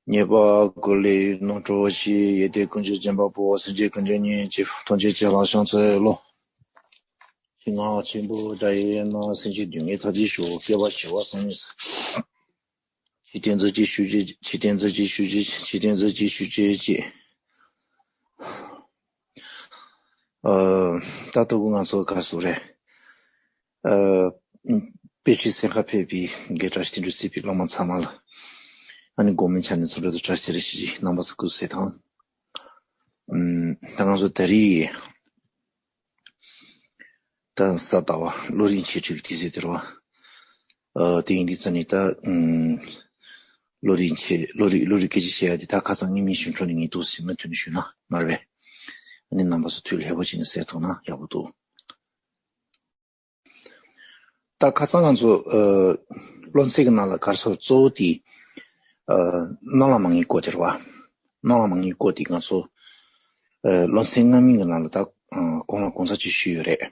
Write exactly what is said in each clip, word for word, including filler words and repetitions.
ཉེས་པ་ཀུན་ལས་རྣམ་གྲོལ་ཞིང་། ཡོན་ཏན་ཀུན་གྱི་སྦྱིན་པ་པོ། སེམས་ཅན་ཀུན་གྱི་གཉེན་གཅིག་ཐམས་ཅད་ཀྱི་ལྷ་བྱང་ཚེ་ལོ། ཞི་ང་ཆེན་པོ་དགྲ་ཡི་ནང་། སེམས་ཅན་སྡུག་བསྔལ་མཐའ་ཡས་ཤོག་སྐྱེ་བ་བྱེ་བ་ཚང་ནས་སུ། ཆོས་ཀྱི་མཛོད་ཅིག་ཞུ་ཅིག་ཆོས་ཀྱི་མཛོད་ཅིག་ཞུ་ཅིག་ཆོས་ཀྱི་མཛོད་ཅིག་ཞུ་ཅིག་ཅེས། ཨ། ད་ལྟ་བུ་ང་ཚོ་ག་སུ་རེད། ཨ། དཔེ་ཁྲིད་གསན་ག་ཕེབས་པའི་དགེ་བཀྲ་ཤིས་དོན་གྲུབ་གཙོས་པའི་སློབ་མ་ཚང་མ་ལ། ཨ་ནི་དགོང་མོའི་ཆ་ནས་འཚམས་འདྲི་དང་བཀྲ་ཤིས་བདེ་ལེགས་ཞུ་རྒྱུ་རྣམ་པ་ཚོ་སྐུ་གཟུགས་བདེ་ཐང་། ཨམ། ད་ང་ཚོ་ད་རེས། ད་གཟའ་ཟླ་བ་བློ་རིག་འཆད་ཁྲིད་ཀྱི་དུས་ཚོད་དེ་རེད་བ། ཨ། དེ་ཡིན་དུས་ཙ་ནས་ད། ཨམ། བློ་རིག་འཆད། བློ་རིག་བློ་རིག་སྐད་ཆ་བཤད་ཡ་དེ་ད་ཁ་སང་ངས་མི་གཞུང་འཕྲོ་ནས་ངས་འདུག་སེ་མུ་མཐུད་ནས་ཞུས་ན་མ་རེད་པས། ཨ་ནི་རྣམ་པ་ཚོ་ཐུགས་ལ་ལྷོད་པོ་བྱས་ནས་གསན་ཐུབ་ན་ཡག་པོ་འདུག་ད་ཁ་སང་ང་ཚོ། ཨ། སློབ་ཚན་གྱི་ནང་ལ་ག་རེ་ཟེར། གཙོ་བོ་དེ། ཨ། སྣང་ལ་མ་ངེས་སྐོར་དེ་རེད་བ། སྣང་ལ་མ་ངེས་སྐོར་དེ་ང་ཚོ། ཨ། སློབ་ཚན་སྔ་མའི་གི་ནང་ལ་ད། ཨ། གོང་ལ་གོང་ས་མཆོག་ཞུས་ཡོད་རེད།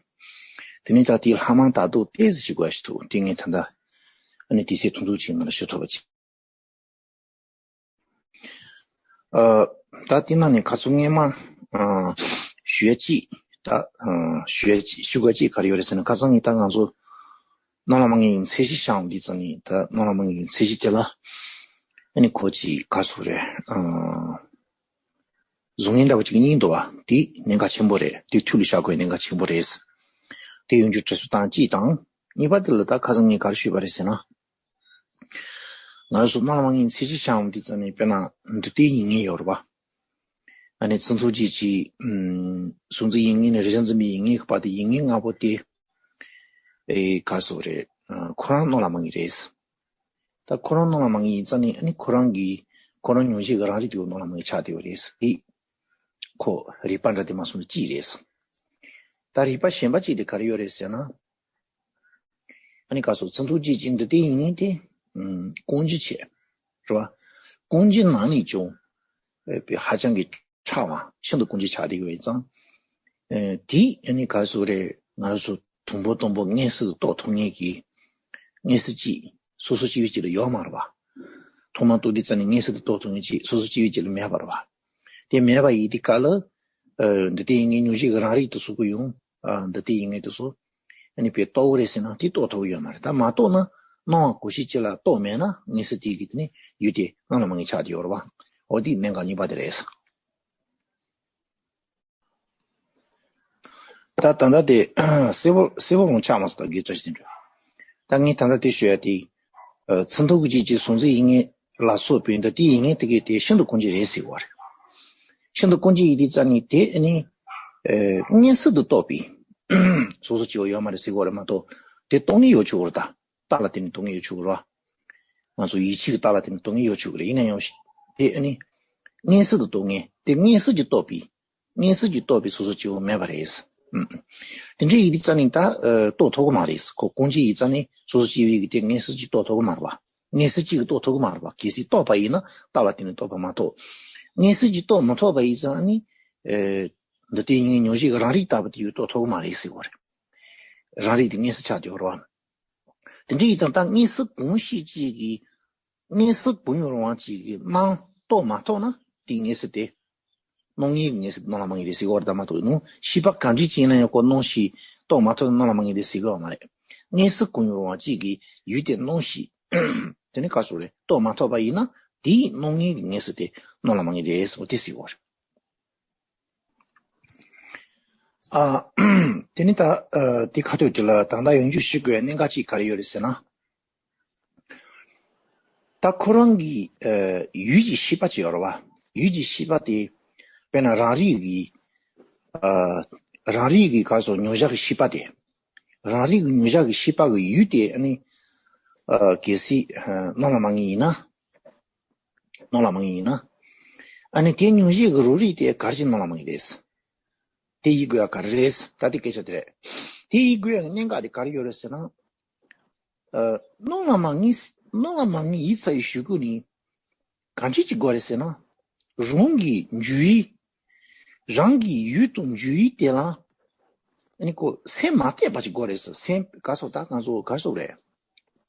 དེ་ནས་ད་དེའི་ལྷག་མ་ད་དུང་ཏོག་ཙམ་ཞིག་དགོས་ཞིག་འདུག་དེ་ངས་ད་ལྟ། ཨ་ནི་དེ་ཚེ་ཐུང་ཐུང་ཅིག་ང་ལ་ཞུ་ཐུབ་པ་ཅིག་ཨ། ད་དེ་ནང་ནས་ཁ་སང་སྔས་མ། ཨ། ཞུ་ཡ་གཅིག་ད། ཨ། ཞུ་ཡ་གཅིག་ཞུ་དགོས་གཅིག་ག་རེ་ཡོད་རེད་ཟེར་ན། ཁ་སང་ངས་ད་ང་ཚོ་སྣང་ལ་མ་ངེས་ཀྱི་མཚན་གཞི་བཞག་འོང་དུས་ཙ་ནས། ད་སྣང་ལ་མ་ངེས་ཀྱི་མཚན་གཞི་དེ་ལ། ཨ་ནི་ཁོ་གཅིག་ག་རེ་ཟེར་རེད། ཨ། གཟུགས་བརྙན་འདྲ་བོ་གཅིག་གཉིས་འདུག་བ། དེ་གནད་འགག་ཆེན་པོ་རེད། དེ་ཐུགས་ལ་བཞག་དགོས་གནད་འགག་ཆེན་པོ་རེད། དེ་ཡོང་རྒྱུ་དྲན་གསོ་བཏང་གཅིག་དང་། གཉིས་པ་དེ་ལ་ད་ཁ་སང་ངས་ག་རེ་ཞུས་པ་རེད་ཟེར་ན། ང་ཚོ་སྣང་ལ་མ་ངེས་ཀྱི་མཚན་གཞི་བཞག་འོང་དུས་ཙ་ནས། དཔེར་ན་འདུག་སྟེ་ཡིན་ངེས་ཡོད་རེད་བ། ཨ་ནི་ཚིག་མཚོན་བརྗོད་ཀྱི། ཨམ། གཟུགས་འཛིན་ཡིན་ངེས་ནས་རེག་བྱ་འཛིན་པའི་ཡིན་ངེས་བར་དུ་ཡིན་ངེས་ལྔ་པོ་དེ། ཨེ། ག་རེ་ཟེར་རེད། ཨ། ཁོ་རང་སྣང་ལ་མ་ངེས་རེད། ད་ཁོ་རང་སྣང་ལ་མ་ངེས་ཡིན་ཙ་ནས། ཨ་ནི་ཁོ་རང་གི། ཁོ་རང་མྱོང་བྱེད་ཀྱི་རང་རིག་དེ་སྣང་ལ་མ་ངེས་ཆགས་བསྡད་ཡོད་རེད། དེ་ཁོ་རིགས་པ་འདྲ་དེ་མ་སོང་ན་གཅིག་རེད། ད་རིགས་པ་གཞན་པ་གཅིག་དེ་ག་རེ་ཡོད་རེད་ཟེར་ན། ཨ་ནི་ག་རེ་ཟེར། ཚིག་མཚོན་བརྗོད་ཀྱི་འདུག་སྟེ་ཡིན་ངེས་དེ། ཨམ། ཀུན་རྒྱུ་བྱས། རེད་བ། ཀུན་རྒྱུ་ནང་ནས་ཀྱང་། ཨེ། ཧ་ཅང་གི་ཕྲ་བ། ཤིན་ཏུ་ཀུན་རྒྱུ་ཆགས་བསྡད་ཡོད་ཙང་། ཨེ། དེ་ཨ་ནི་ག་རེ་ཟེར་རེད། ང་ཚོ་དང་པོ་དང་པོ་མངོན་སུམ་དུ་རྟོགས་ཐུབ་མཁན་གྱི་མངོན་གསལ་གཅིག་སོ་སོ་སྐྱེ་བོའི་རྒྱུད་ལ་ཡོད་མ་རེད་བ། ཐོག་མར་རྟོགས་དུས་ཙ་ནས་མངོན་སུམ་དུ་རྟོགས་ཐུབ་མཁན་གཅིག་སོ་སོ་སྐྱེ་བོའི་རྒྱུད་ལ་མེད་པ་རེད་བ། དེ་མེད་པ་ཡིན་དུས་སྐབས་ལ། ཨ། འདུག་སྟེ་ཡིན་ངེས་མྱོང་བྱེད་ཀྱི་རང་རིག་ཏུ་སོགས་པ་ཡང་། ཨ། འདུག་སྟེ་ཡིན་ངེས་དེ་ཚོ། ཨ་ནི་དཔེ་རྟོགས་རེད་ཟེར་ན་དེ་རྟོགས་ཐུབ་ཡོད་མ་རེད། ད་མ་རྟོགས་ན། སྣང་བ་གོ་ཤེས་ཅིག་ལ་རྟོགས་མེད་ན་མངོན་གསལ་དེ་གི་དེ་ནི་ཡུལ་དེ་སྣང་ལ་མ་ངེས་ཆགས་བསྡད་ཡོད་རེད་བ། འོ་དེ་གནད་འགག་གཉིས་པ་དེ་རེད། ད་ད་ལྟ་དེ་གསལ་པོ་གསལ་པོ་རང་ཆགས་མ་སོང་། ད་དགེ་བཀྲ་ཤིས་དོན་གྲུབ། ད་ངས་ད་ལྟ་དེ་ཞུ་ཡ་དེ། ཨ། ཚིག་མཚོན་བརྗོད་ཀྱི་གཟུགས་འཛིན་ཡིན་ངེས་ལ་སོགས་པའི་འདུག་སྟེ་ཡིན་ངེས་དེ་གའི་དེ་ཤིན་ཏུ་ཀུན་རྒྱུ་རེད་ཟེར་བ་རེད། ཤིན་ཏུ་ཀུན་རྒྱུ་ཡིན་དུས་ཙ་ནས་དེ་ཨ་ནི། ཨེ། མངོན་སུམ་དུ་རྟོགས་པའི་སོ་སོ་སྐྱེ་བོ་ཡོད་མ་རེད་ཟེར་བ་རེད་མ་གཏོགས། དེ་རྟོགས་ངེས་ཡོད་ཆོག་གི་རེད། ད་རྟགས་ལ་བརྟེན་ནས་རྟོགས་ངེས་ཡོད་ཆོག་གི་རེད་བ། ང་ཚོ་ཡིད་ཆེས་ཀྱི་རྟགས་ལ་བརྟེན་ནས་རྟོགས་ངེས་ཡོད་ཆོག་གི་རེད། ཡིན་ན་ཡང་དེ་ཨ་ནི་མངོན་སུམ་དུ་རྟོགས་ངེས། དེ་མངོན་སུམ་གྱིས་རྟོགས་པའི། མངོན་སུམ་གྱིས་རྟོགས་པའི་སོ་སོ་སྐྱེ་བོ་མེད་པ་རེད། ཨུམ། དེ་འདྲ་ཡིན་དུས་ཙ་ནས་ད། ཨ། རྟོགས་ཐུབ་ཀྱི་མ་རེད། ཁོ་ཀུན་རྒྱུ་ཡིན་ཙ་ནས་སོ་སོ་སྐྱེ་བོའི་གི་དེ་མངོན་སུམ་གྱིས་རྟོགས་ཐུབ་ཀྱི་མ་རེད་བ། མངོན་སུམ་གཅིག་གིས་རྟོགས་ཐུབ་ཀྱི་མ་རེད་བ། གལ་སྲིད་རྟོགས་པ་ཡིན་ན་རྟགས་ལ་བརྟེན་ནས་རྟོགས་པ་མ་གཏོགས། མངོན་སུམ་གྱིས་རྟོགས་མ་ཐུབ་པ་ཡིན་ཙང་ནི། ཨེ། འདུག་སྟེ་ཡིན་ངེས་མྱོང་བྱེད་ཀྱི་རང་རིག་ལྟ་བུ་དེ་ཡིས་རྟོགས་ཐུབ་ཀྱི་མ་རེད་ཟེར་བ་རེད། རང་རིག་དེ་མངོན་སུམ་ཆགས་བསྡད་ཡོད་རེད་བ། དེ་འདྲ་ཡིན་ཙང་ད་མངོན་སུམ་གང་ཞིག་ཅིག་གིས། མངོན་སུམ་གང་ཡང་རུང་བ་ཅིག་གིས་སྣང་རྟོགས་མ་ཐུབ་ན་དེའི་མངོན་སུམ་དེ། སྣང་ངེས་ཀྱི་མངོན་སུམ་སྣང་ལ་མ་ངེས་རེད་ཟེར་གྱི་ཡོད་རེད། ད་མ་གཏོགས་ནང་ཤེས་པ་ག་འདྲ་ཅིག་ཡིན་ན་ཡང་ཁོ་སྣང་ཞིག་རྟོགས་མ་ཐུབ་ན་སྣང་ལ་མ་ངེས་རེད་ཟེར་གྱི་ཡོད་མ་རེད། མངོན་སུམ་གང་ཡང་རུང་བ་ཅིག་གིས་ཡུལ་དེ་སྣང་ཞིག་དེ་ནི་ག་རེ་ཟེར་རེད། རྟོགས་མ་ཐུབ་པ་ཡིན་ན་དེའི་སྣང་ངེས་ཀྱི་མངོན་སུམ་དེ་སྣང་ལ་མ་ངེས་རེད་ཟེར་བ་དེ་ཟེར་གྱི་ཡོད་རེད། ཨ། དེ་ནི་ད། ཨ། དེ་ཁ་ཐུག་དེ་ལ་ད་ལྟ་ཡང་བསྐྱར་ཞུ་དགོས་གནད་འགག་ཅིག་ག་རེ་ཡོད་རེད་ཟེར་ན། ད་ཁོ་རང་གི། ཨ། ཡུལ་གྱི་ཤེས་པ་ཅིག་ཡོད་རེད་བ། ཡུལ་གྱི་ཤེས་པ་དེ། དཔེར་ན་རང་རིག་གི། ཨ། རང་རིག་གི་ག་རེ་ཟེར། མྱོང་བྱ་གི་ཤེས་པ་དེ། རང་རིག་གི་མྱོང་བྱ་གི་ཤེས་པ་གི་ཡུལ་དེ་ཨ་ནི། ཨ། གལ་སྲིད། ཨ། སྣང་ལ་མ་ངེས་ཡིན་ན། སྣང་ལ་མ་ངེས་ཡིན་ན། ཨ་ནི་དེ་མྱོང་བྱེད་ཀྱི་རང་རིག་དེ་ག་རེ་བྱས་སྣང་ལ་མ་ངེས་རེད། དེ་ཡིན་དགོས་ཡ་ག་རེ་རེད། ད་དེ་སྐད་ཆ་དེ་རེད། དེ་ཡིན་དགོས་ཡ་གི་གནད་འགག་དེ་ག་རེ་ཡོད་རེད་ཟེར་ན། ཨ། སྣང་ལ་མ་ངེས། སྣང་ལ་མ་ངེས་ཡིན་ཚར་བའི་གཞུག་གུ་ནས་ག་འདྲ་ཅིག་དགོས་རེད་ཟེར་ན། རང་གི་འཇུག་ཡུལ། རང་གི་ཡུལ་དང་འཇུག་ཡུལ་དེ་ལ། ཨ་ནི་ཁོ་སེམས་མ་གཏད་པ་ཅིག་དགོས་རེད་ཟེར། སེམས་ག་རེ་ཟེར། ད་ང་ཚོ་ག་རེ་ཟེར་རེད།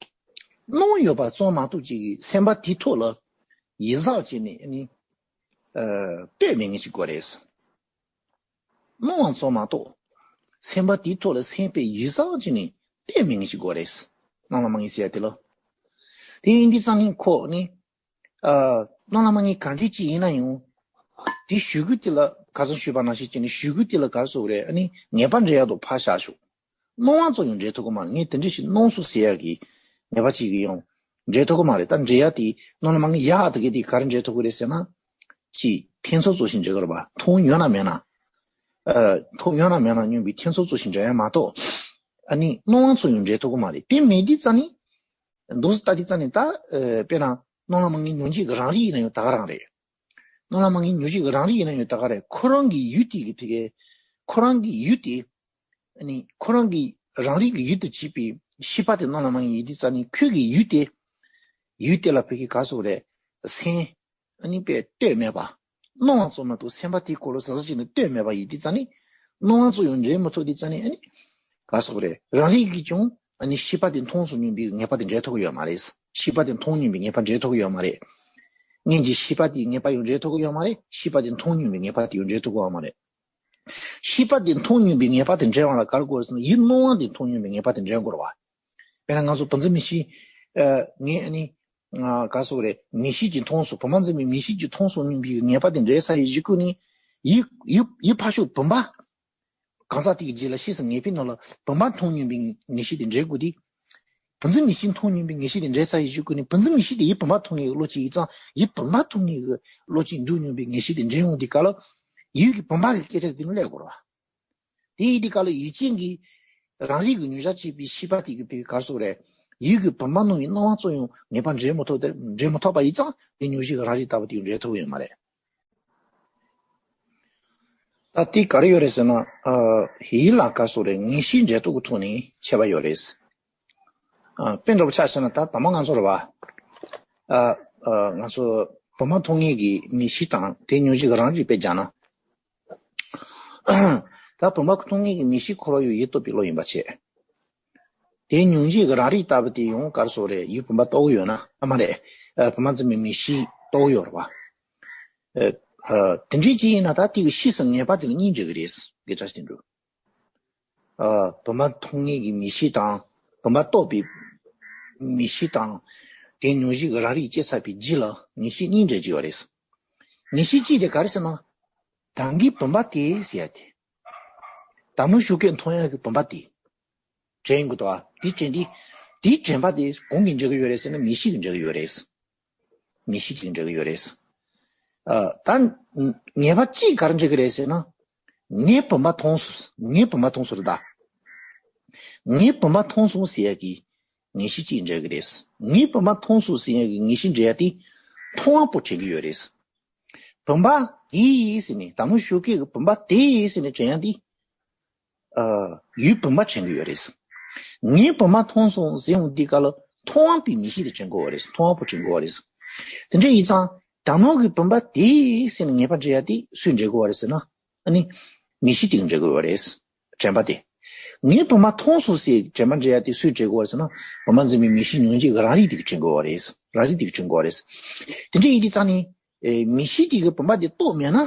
སྣང་ཡོད་པ་ཙམ་མ་གཏོགས་ཅིག་གི་སེམས་པ་དེའི་ཐོག་ལ་ ཡིད་གཟབ་བྱས་ནས་ཨ་ནི་ཨ་ལྟོས་མེད་མཁན་ཞིག་དགོས་རེད། སྣང་བ་ཙམ་མ་གཏོགས་སེམས་པ་དེའི་ཐོག་ལ་སེམས་པའི་ཡིད་གཟབ་བྱས་ནས་ལྟོས་མེད་མཁན་ཞིག་དགོས་རེད། སྣང་བ་མ་ངེས་ཟེར་ཡ་དེ་ལ། དེ་ཡིན་དུས་ཙང་ནི་ཁོ་ནི་ཨ་སྣང་བ་མ་ངེས་ག་འདྲ་ཅིག་ཡིན་ན་ཡང་། དེ་ཞུ་རྒྱུ་དེ་ལ་ཁ་སང་ཞུས་པ་ནང་བཞིན་བྱས་ནས་ཞུ་རྒྱུ་དེ་ལ་ག་རེ་ཟེར་དགོས་རེད། ཨ་ནི་ངེས་པ་འདྲེན་ཡག་ཏུ་ཕར་བཞག་ཤོག་སྣང་བ་ཙམ་ཡང་འདྲེན་ཐུབ་ཀྱི་མ་རེད། ངས་དེ་འདྲ་ཞིག་སྣང་སོང་ཟེར་ཡག་གི་ངེས་པ་ཅིག་ཡང་འདྲེན་ཐུབ་ཀྱི་མ་རེད། ད་འདྲེན་ཡག་དེ་སྣང་བ་མ་ངེས་ཡག་དེ་ག་དེ་ག་རེ་འདྲེན་ཐུབ་ཀྱི་རེད་ཟེར་ན། ཅིག་ཐེ་ཚོམ་ཙམ་ཞིག་འདྲེན་གྱི་རེད་པ། མཐོང་ཡོད་ན་མེད་ན། ཨ་མཐོང་ཡོད་ན་མེད་ན་སྙམ་པའི་ཐེ་ཚོམ་ཙམ་ཞིག་འདྲེན་ཡག་མ་གཏོགས། ཨ་ནི་སྣང་བ་ཙམ་ཡང་འདྲེན་ཐུབ་ཀྱི་མ་རེད། དེ་མེད་དུས་ཙང་ནི། འདུག་སེ་ལྟ་དུས་ཙང་ནི་ད་ཨ་དཔེར་ན་སྣང་བ་མ་ངེས་མྱོང་བྱེད་ཀྱི་རང་རིག་ཡིན་ན་ཡང་ད་ག་རང་རེད། སྣང་བ་མ་ངེས་མྱོང་བྱེད་ཀྱི་རང་རིག་ཡིན་ན་ཡང་ད་ག་རེད། ཁོ་རང་གི་ཡུལ་དེ་གི་ཕ་གི་ཁོ་རང་གི་ཡུལ་དེ། ཨ་ནི་ཁོ་རང་གི་རང་རིག་གི་ཡུལ་དུ་བྱེད་པའི་ཤེས་པ་དེ་སྣང་བ་མ་ངེས་ཡིན་དུས་ཙང་ནི་ཁོའི་གི་ཡུལ་དེ། ཡུལ་དེ་ལ་ཕ་གི་ག་རེ་ཟེར་དགོས་རེད། སེམས། ཨ་ནི་དཔེ་ལྟོས་མེད་པ། སྣང་བ་ཙམ་མ་གཏོགས་སེམས་པ་དེའི་སྐོར་ལ་ཟག་ཟག་བྱས་ནས་ལྟོས་མེད་པ་ཡིན་དུས་ཙང་ནི། སྣང་བ་ཙམ་ཡང་འདྲེན་མི་ཐུབ་དུས་ཙང་ནི་ཨ་ནི། ག་རེ་ཟེར་དགོས་རེད། རང་རིག་གིས་ཀྱང་ཨ་ནི་ཤེས་པ་དེ་མཐོང་སོང་སྙམ་པའི་ངེས་པ་དེ་འདྲེན་ཐུབ་ཀྱི་ཡོད་མ་རེད། ཤེས་པ་དེ་མཐོང་སྙམ་པའི་ངེས་པ་འདྲེན་ཐུབ་ཀྱི་ཡོད་མ་རེད། སྔོན་གྱི་ཤེས་པ་དེའི་ངེས་པ་ཡང་འདྲེན་ཐུབ་ཀྱི་ཡོད་མ་རེད། ཤེས་པ་དེ་མཐོང་སྙམ་པའི་ངེས་པ་དེ་ཡང་འདྲེན་ཐུབ་ཀྱི་ཡོད་མ་རེད། ཤེས་པ་དེ་མཐོང་སྙམ་པའི་ངེས་པ་དེ་འདྲེན་པ་ལ་ག་རེ་དགོས་ཟེར་ན་ཡིད་སྣང་བ་དེ་མཐོང་སྙམ་པའི་ངེས་པ་དེ་འདྲེན་དགོས་རེད་པ། དཔེར་ན་ང་ཚོ་བུམ་འཛིན་མིག་ཤེས། ཨ་ངས་ཨ་ནི། ཨ་ག་རེ་ཟེར་དགོས་རེད། མིག་ཤེས་ཀྱིས་མཐོང་སོང་། བུམ་པ་འཛིན་པའི་མིག་ཤེས་ཀྱིས་མཐོང་སོང་སྙམ་པའི་ངེས་པ་དེ་འདྲེན་ས་ཡི་གཞུག་གུ་ནི། ཡིད་ཡིད་ཡིད་ཕར་ཕྱོགས་བུམ་པ། གང་ཟག་དེ་གི་རྗེས་ལ་ཤེས་སུ་ངེས་པའི་ནང་ལ་བུམ་པ་མཐོང་སྙམ་པའི་ངེས་ཤེས་དེ་འདྲེན་དགོས་དུས། བུམ་འཛིན་མིག་ཤེས་མཐོང་སྙམ་པའི་ངེས་ཤེས་དེ་འདྲེན་ས་ཡི་གཞུག་གུ་ནི་བུམ་འཛིན་མིག་ཤེས་དེ་ཡིད་བུམ་པ་མཐོང་ངེས་ཀྱི་བློ་ཅིག་ཡིན་ཙང་ཡིད་བུམ་པ་མཐོང་ངེས་ཀྱི་བློ་ཅིག་འདུག་སྙམ་པའི་ངེས་ཤེས་དེ་འདྲེན་ཡོང་དུས་སྐབས་ལ། ཡིད་ཀྱི་བུམ་པ་གི་སྐད་ཆ་དེ་ནི་སླེབས་དགོས་རེད་པ། དེ་ཡིན་དུས་སྐབས་ལ་ཡུལ་ཅན་གྱི་རང་རིག་གི་མྱོང་བྱ་བྱེད་པའི་ཤེས་པ་དེ་གི་བའི་ག་རེ་ཟེར་དགོས་རེད། ཡིད་ཀྱི་བུམ་པ་སྣང་བའི་སྣང་བ་ཙམ་ཡང་ངེས་པ་འདྲེན་མི་ཐུབ་སྟེ་འདྲེན་མི་ཐུབ་པ་ཡིན་ཙང་དེ་མྱོང་བྱེད་ཀྱི་རང་རིག་ལྟ་བུ་དེ་འདྲེན་ཐུབ་ཀྱི་ཡོད་མ་རེད། ད་དེ་ག་རེ་ཡོད་རེད་ཟེར་ན། ཨ་ཡིད་ལ་ག་རེ་ཟེར་དགོས་རེད། ངེས་ཤེས་འདྲེན་སྟངས་ཀྱི་ཐོག་ནས་ཁྱད་པར་ཡོད་རེད། ཨ་དཔེ་འདྲ་པོ་ཆ་བཞག་ན་ད་དང་པོ་ང་ཚོ་རེད་པ། ཨ་ཨ་ང་ཚོ་བུམ་པ་མཐོང་ངེས་ཀྱི་མིག་ཤེས་དང་དེ་མྱོང་བྱེད་ཀྱི་རང་རིག་དཔེ་སྦྱར་ན། ད་བུམ་པ་མཐོང་ངེས་ཀྱི་མིག་ཤེས་ཁོ་རང་ཡང་ཡིད་རྟོག་པའི་བློ་ཡིན་པ་བྱས། དེའི་མྱོང་བྱེད་ཀྱི་རང་རིག་ལྟ་བུ་དེ་ཡང་ག་རེ་ཟེར་དགོས་རེད། ཡིད་བུམ་པ་རྟོགས་ཀྱི་ཡོད་ན། ཨ་མ་རེད། ཨ་བུམ་པ་འཛིན་པའི་མིག་ཤེས་རྟོགས་ཀྱི་ཡོད་རེད་པ། ཨ་ཨ་དེ་འདྲའི་ཅིག་ཡིན་ན་ད་དེ་གི་ཤེས་སུ་ངེས་པ་དེ་ལ་གཉིས་འབྲེལ་གྱི་རེད། དགེ་ཕྲ་ཞིག་འགྲོ། ཨ་བུམ་པ་མཐོང་ངེས་ཀྱི་མིག་ཤེས་དང་བུམ་པ་རྟོགས་པའི་མིག་ཤེས་དང་། དེའི་མྱོང་བྱེད་ཀྱི་རང་རིག་སྐྱེས་ཚར་བའི་རྗེས་ལ་ངེས་ཤེས་གཉིས་འབྲེལ་གྱི་ཡོད་རེད། ངེས་ཤེས་གཅིག་དེ་ག་རེ་ཟེར་ན། ད་གིན་བུམ་པ་དེ་ཟེར་ཡ་དེ། དང་པོ་ཤུགས་ཀྱིས་མཐོང་ཡག་གི་བུམ་པ་དེ། དྲན་དགོས་འདུག་པ། དེ་དྲན་དུས། དེའི་དྲན་པ་དེ་གང་གིས་འབྲེལ་གྱི་ཡོད་རེད་ཟེར་ན་མིག་ཤེས་ཀྱིས་འབྲེལ་གྱི་ཡོད་རེད། མིག་ཤེས་ཀྱིས་འབྲེལ་གྱི་ཡོད་རེད། ཨ་ད་ངེས་པ་གཅིག་ག་རེ་འབྲེལ་གྱི་རེད་ཟེར་ན། ངས་བུམ་པ་མཐོང་སོང་། ངས་བུམ་པ་མཐོང་སོང་རེད་ད། ངས་བུམ་པ་མཐོང་སོང་ཟེར་ཡག་གི་ངེས་ཤེས་གཅིག་འབྲེལ་གྱི་རེད། ངས་བུམ་པ་མཐོང་སོང་ཟེར་ཡག་གི་ངེས་ཤེས་འབྲེལ་ཡག་དེ་མཐོང་བ་པོ་དྲན་གྱི་ཡོད་རེད། བུམ་པ་དེ་ཡིན་ཟེར་ནས་དང་པོ་ཤུགས་ཀྱིས་བུམ་པ་དེ་ཡིན་ཟེར་ནས་དྲན་ཡག་དེ། ཨ་ཡུལ་བུམ་པ་དྲན་གྱི་ཡོད་རེད། ངས་བུམ་པ་མཐོང་སོང་ཟེར་ཡོང་དུས་སྐབས་ལ་མཐོང་བ་པོའི་ངེས་ཤེས་དེ་དྲན་དགོས་པ་རེད། མཐོང་བ་པོ་དྲན་དགོས་པ་རེད། དེ་འདྲ་ཡིན་ཙང་དང་པོ་གི་བུམ་པ་དེ་ཡིན་ཟེར་ནས་ངེས་པ་འདྲེན་ཡག་དེ་སུས་འདྲེན་དགོས་པ་རེད་ཟེར་ན། ཨ་ནི་ངེས་ཤེས་དེ་གིས་འདྲེན་དགོས་པ་རེད། དྲན་པ་དེ། ངས་བུམ་པ་མཐོང་སོང་ཟེར་དྲན་པ་འདྲེན་ཡག་དེ་སུས་འདྲེན་དགོས་པ་རེད་ཟེར་ན། བུམ་པ་འཛིན་པའི་མིག་ཤེས་མྱོང་བྱེད་ཀྱི་རང་རིག་དེ་གིས་དྲན་དགོས་པ་རེད། རང་རིག་དེ་གིས་དྲན་དགོས་པ་རེད། དེ་འདྲ་ཡིན་དུས་ཙང་ནི། ཨེ་མིག་ཤེས་དེ་གིས་བུམ་པ་དེ་རྟོགས་མེད་ན།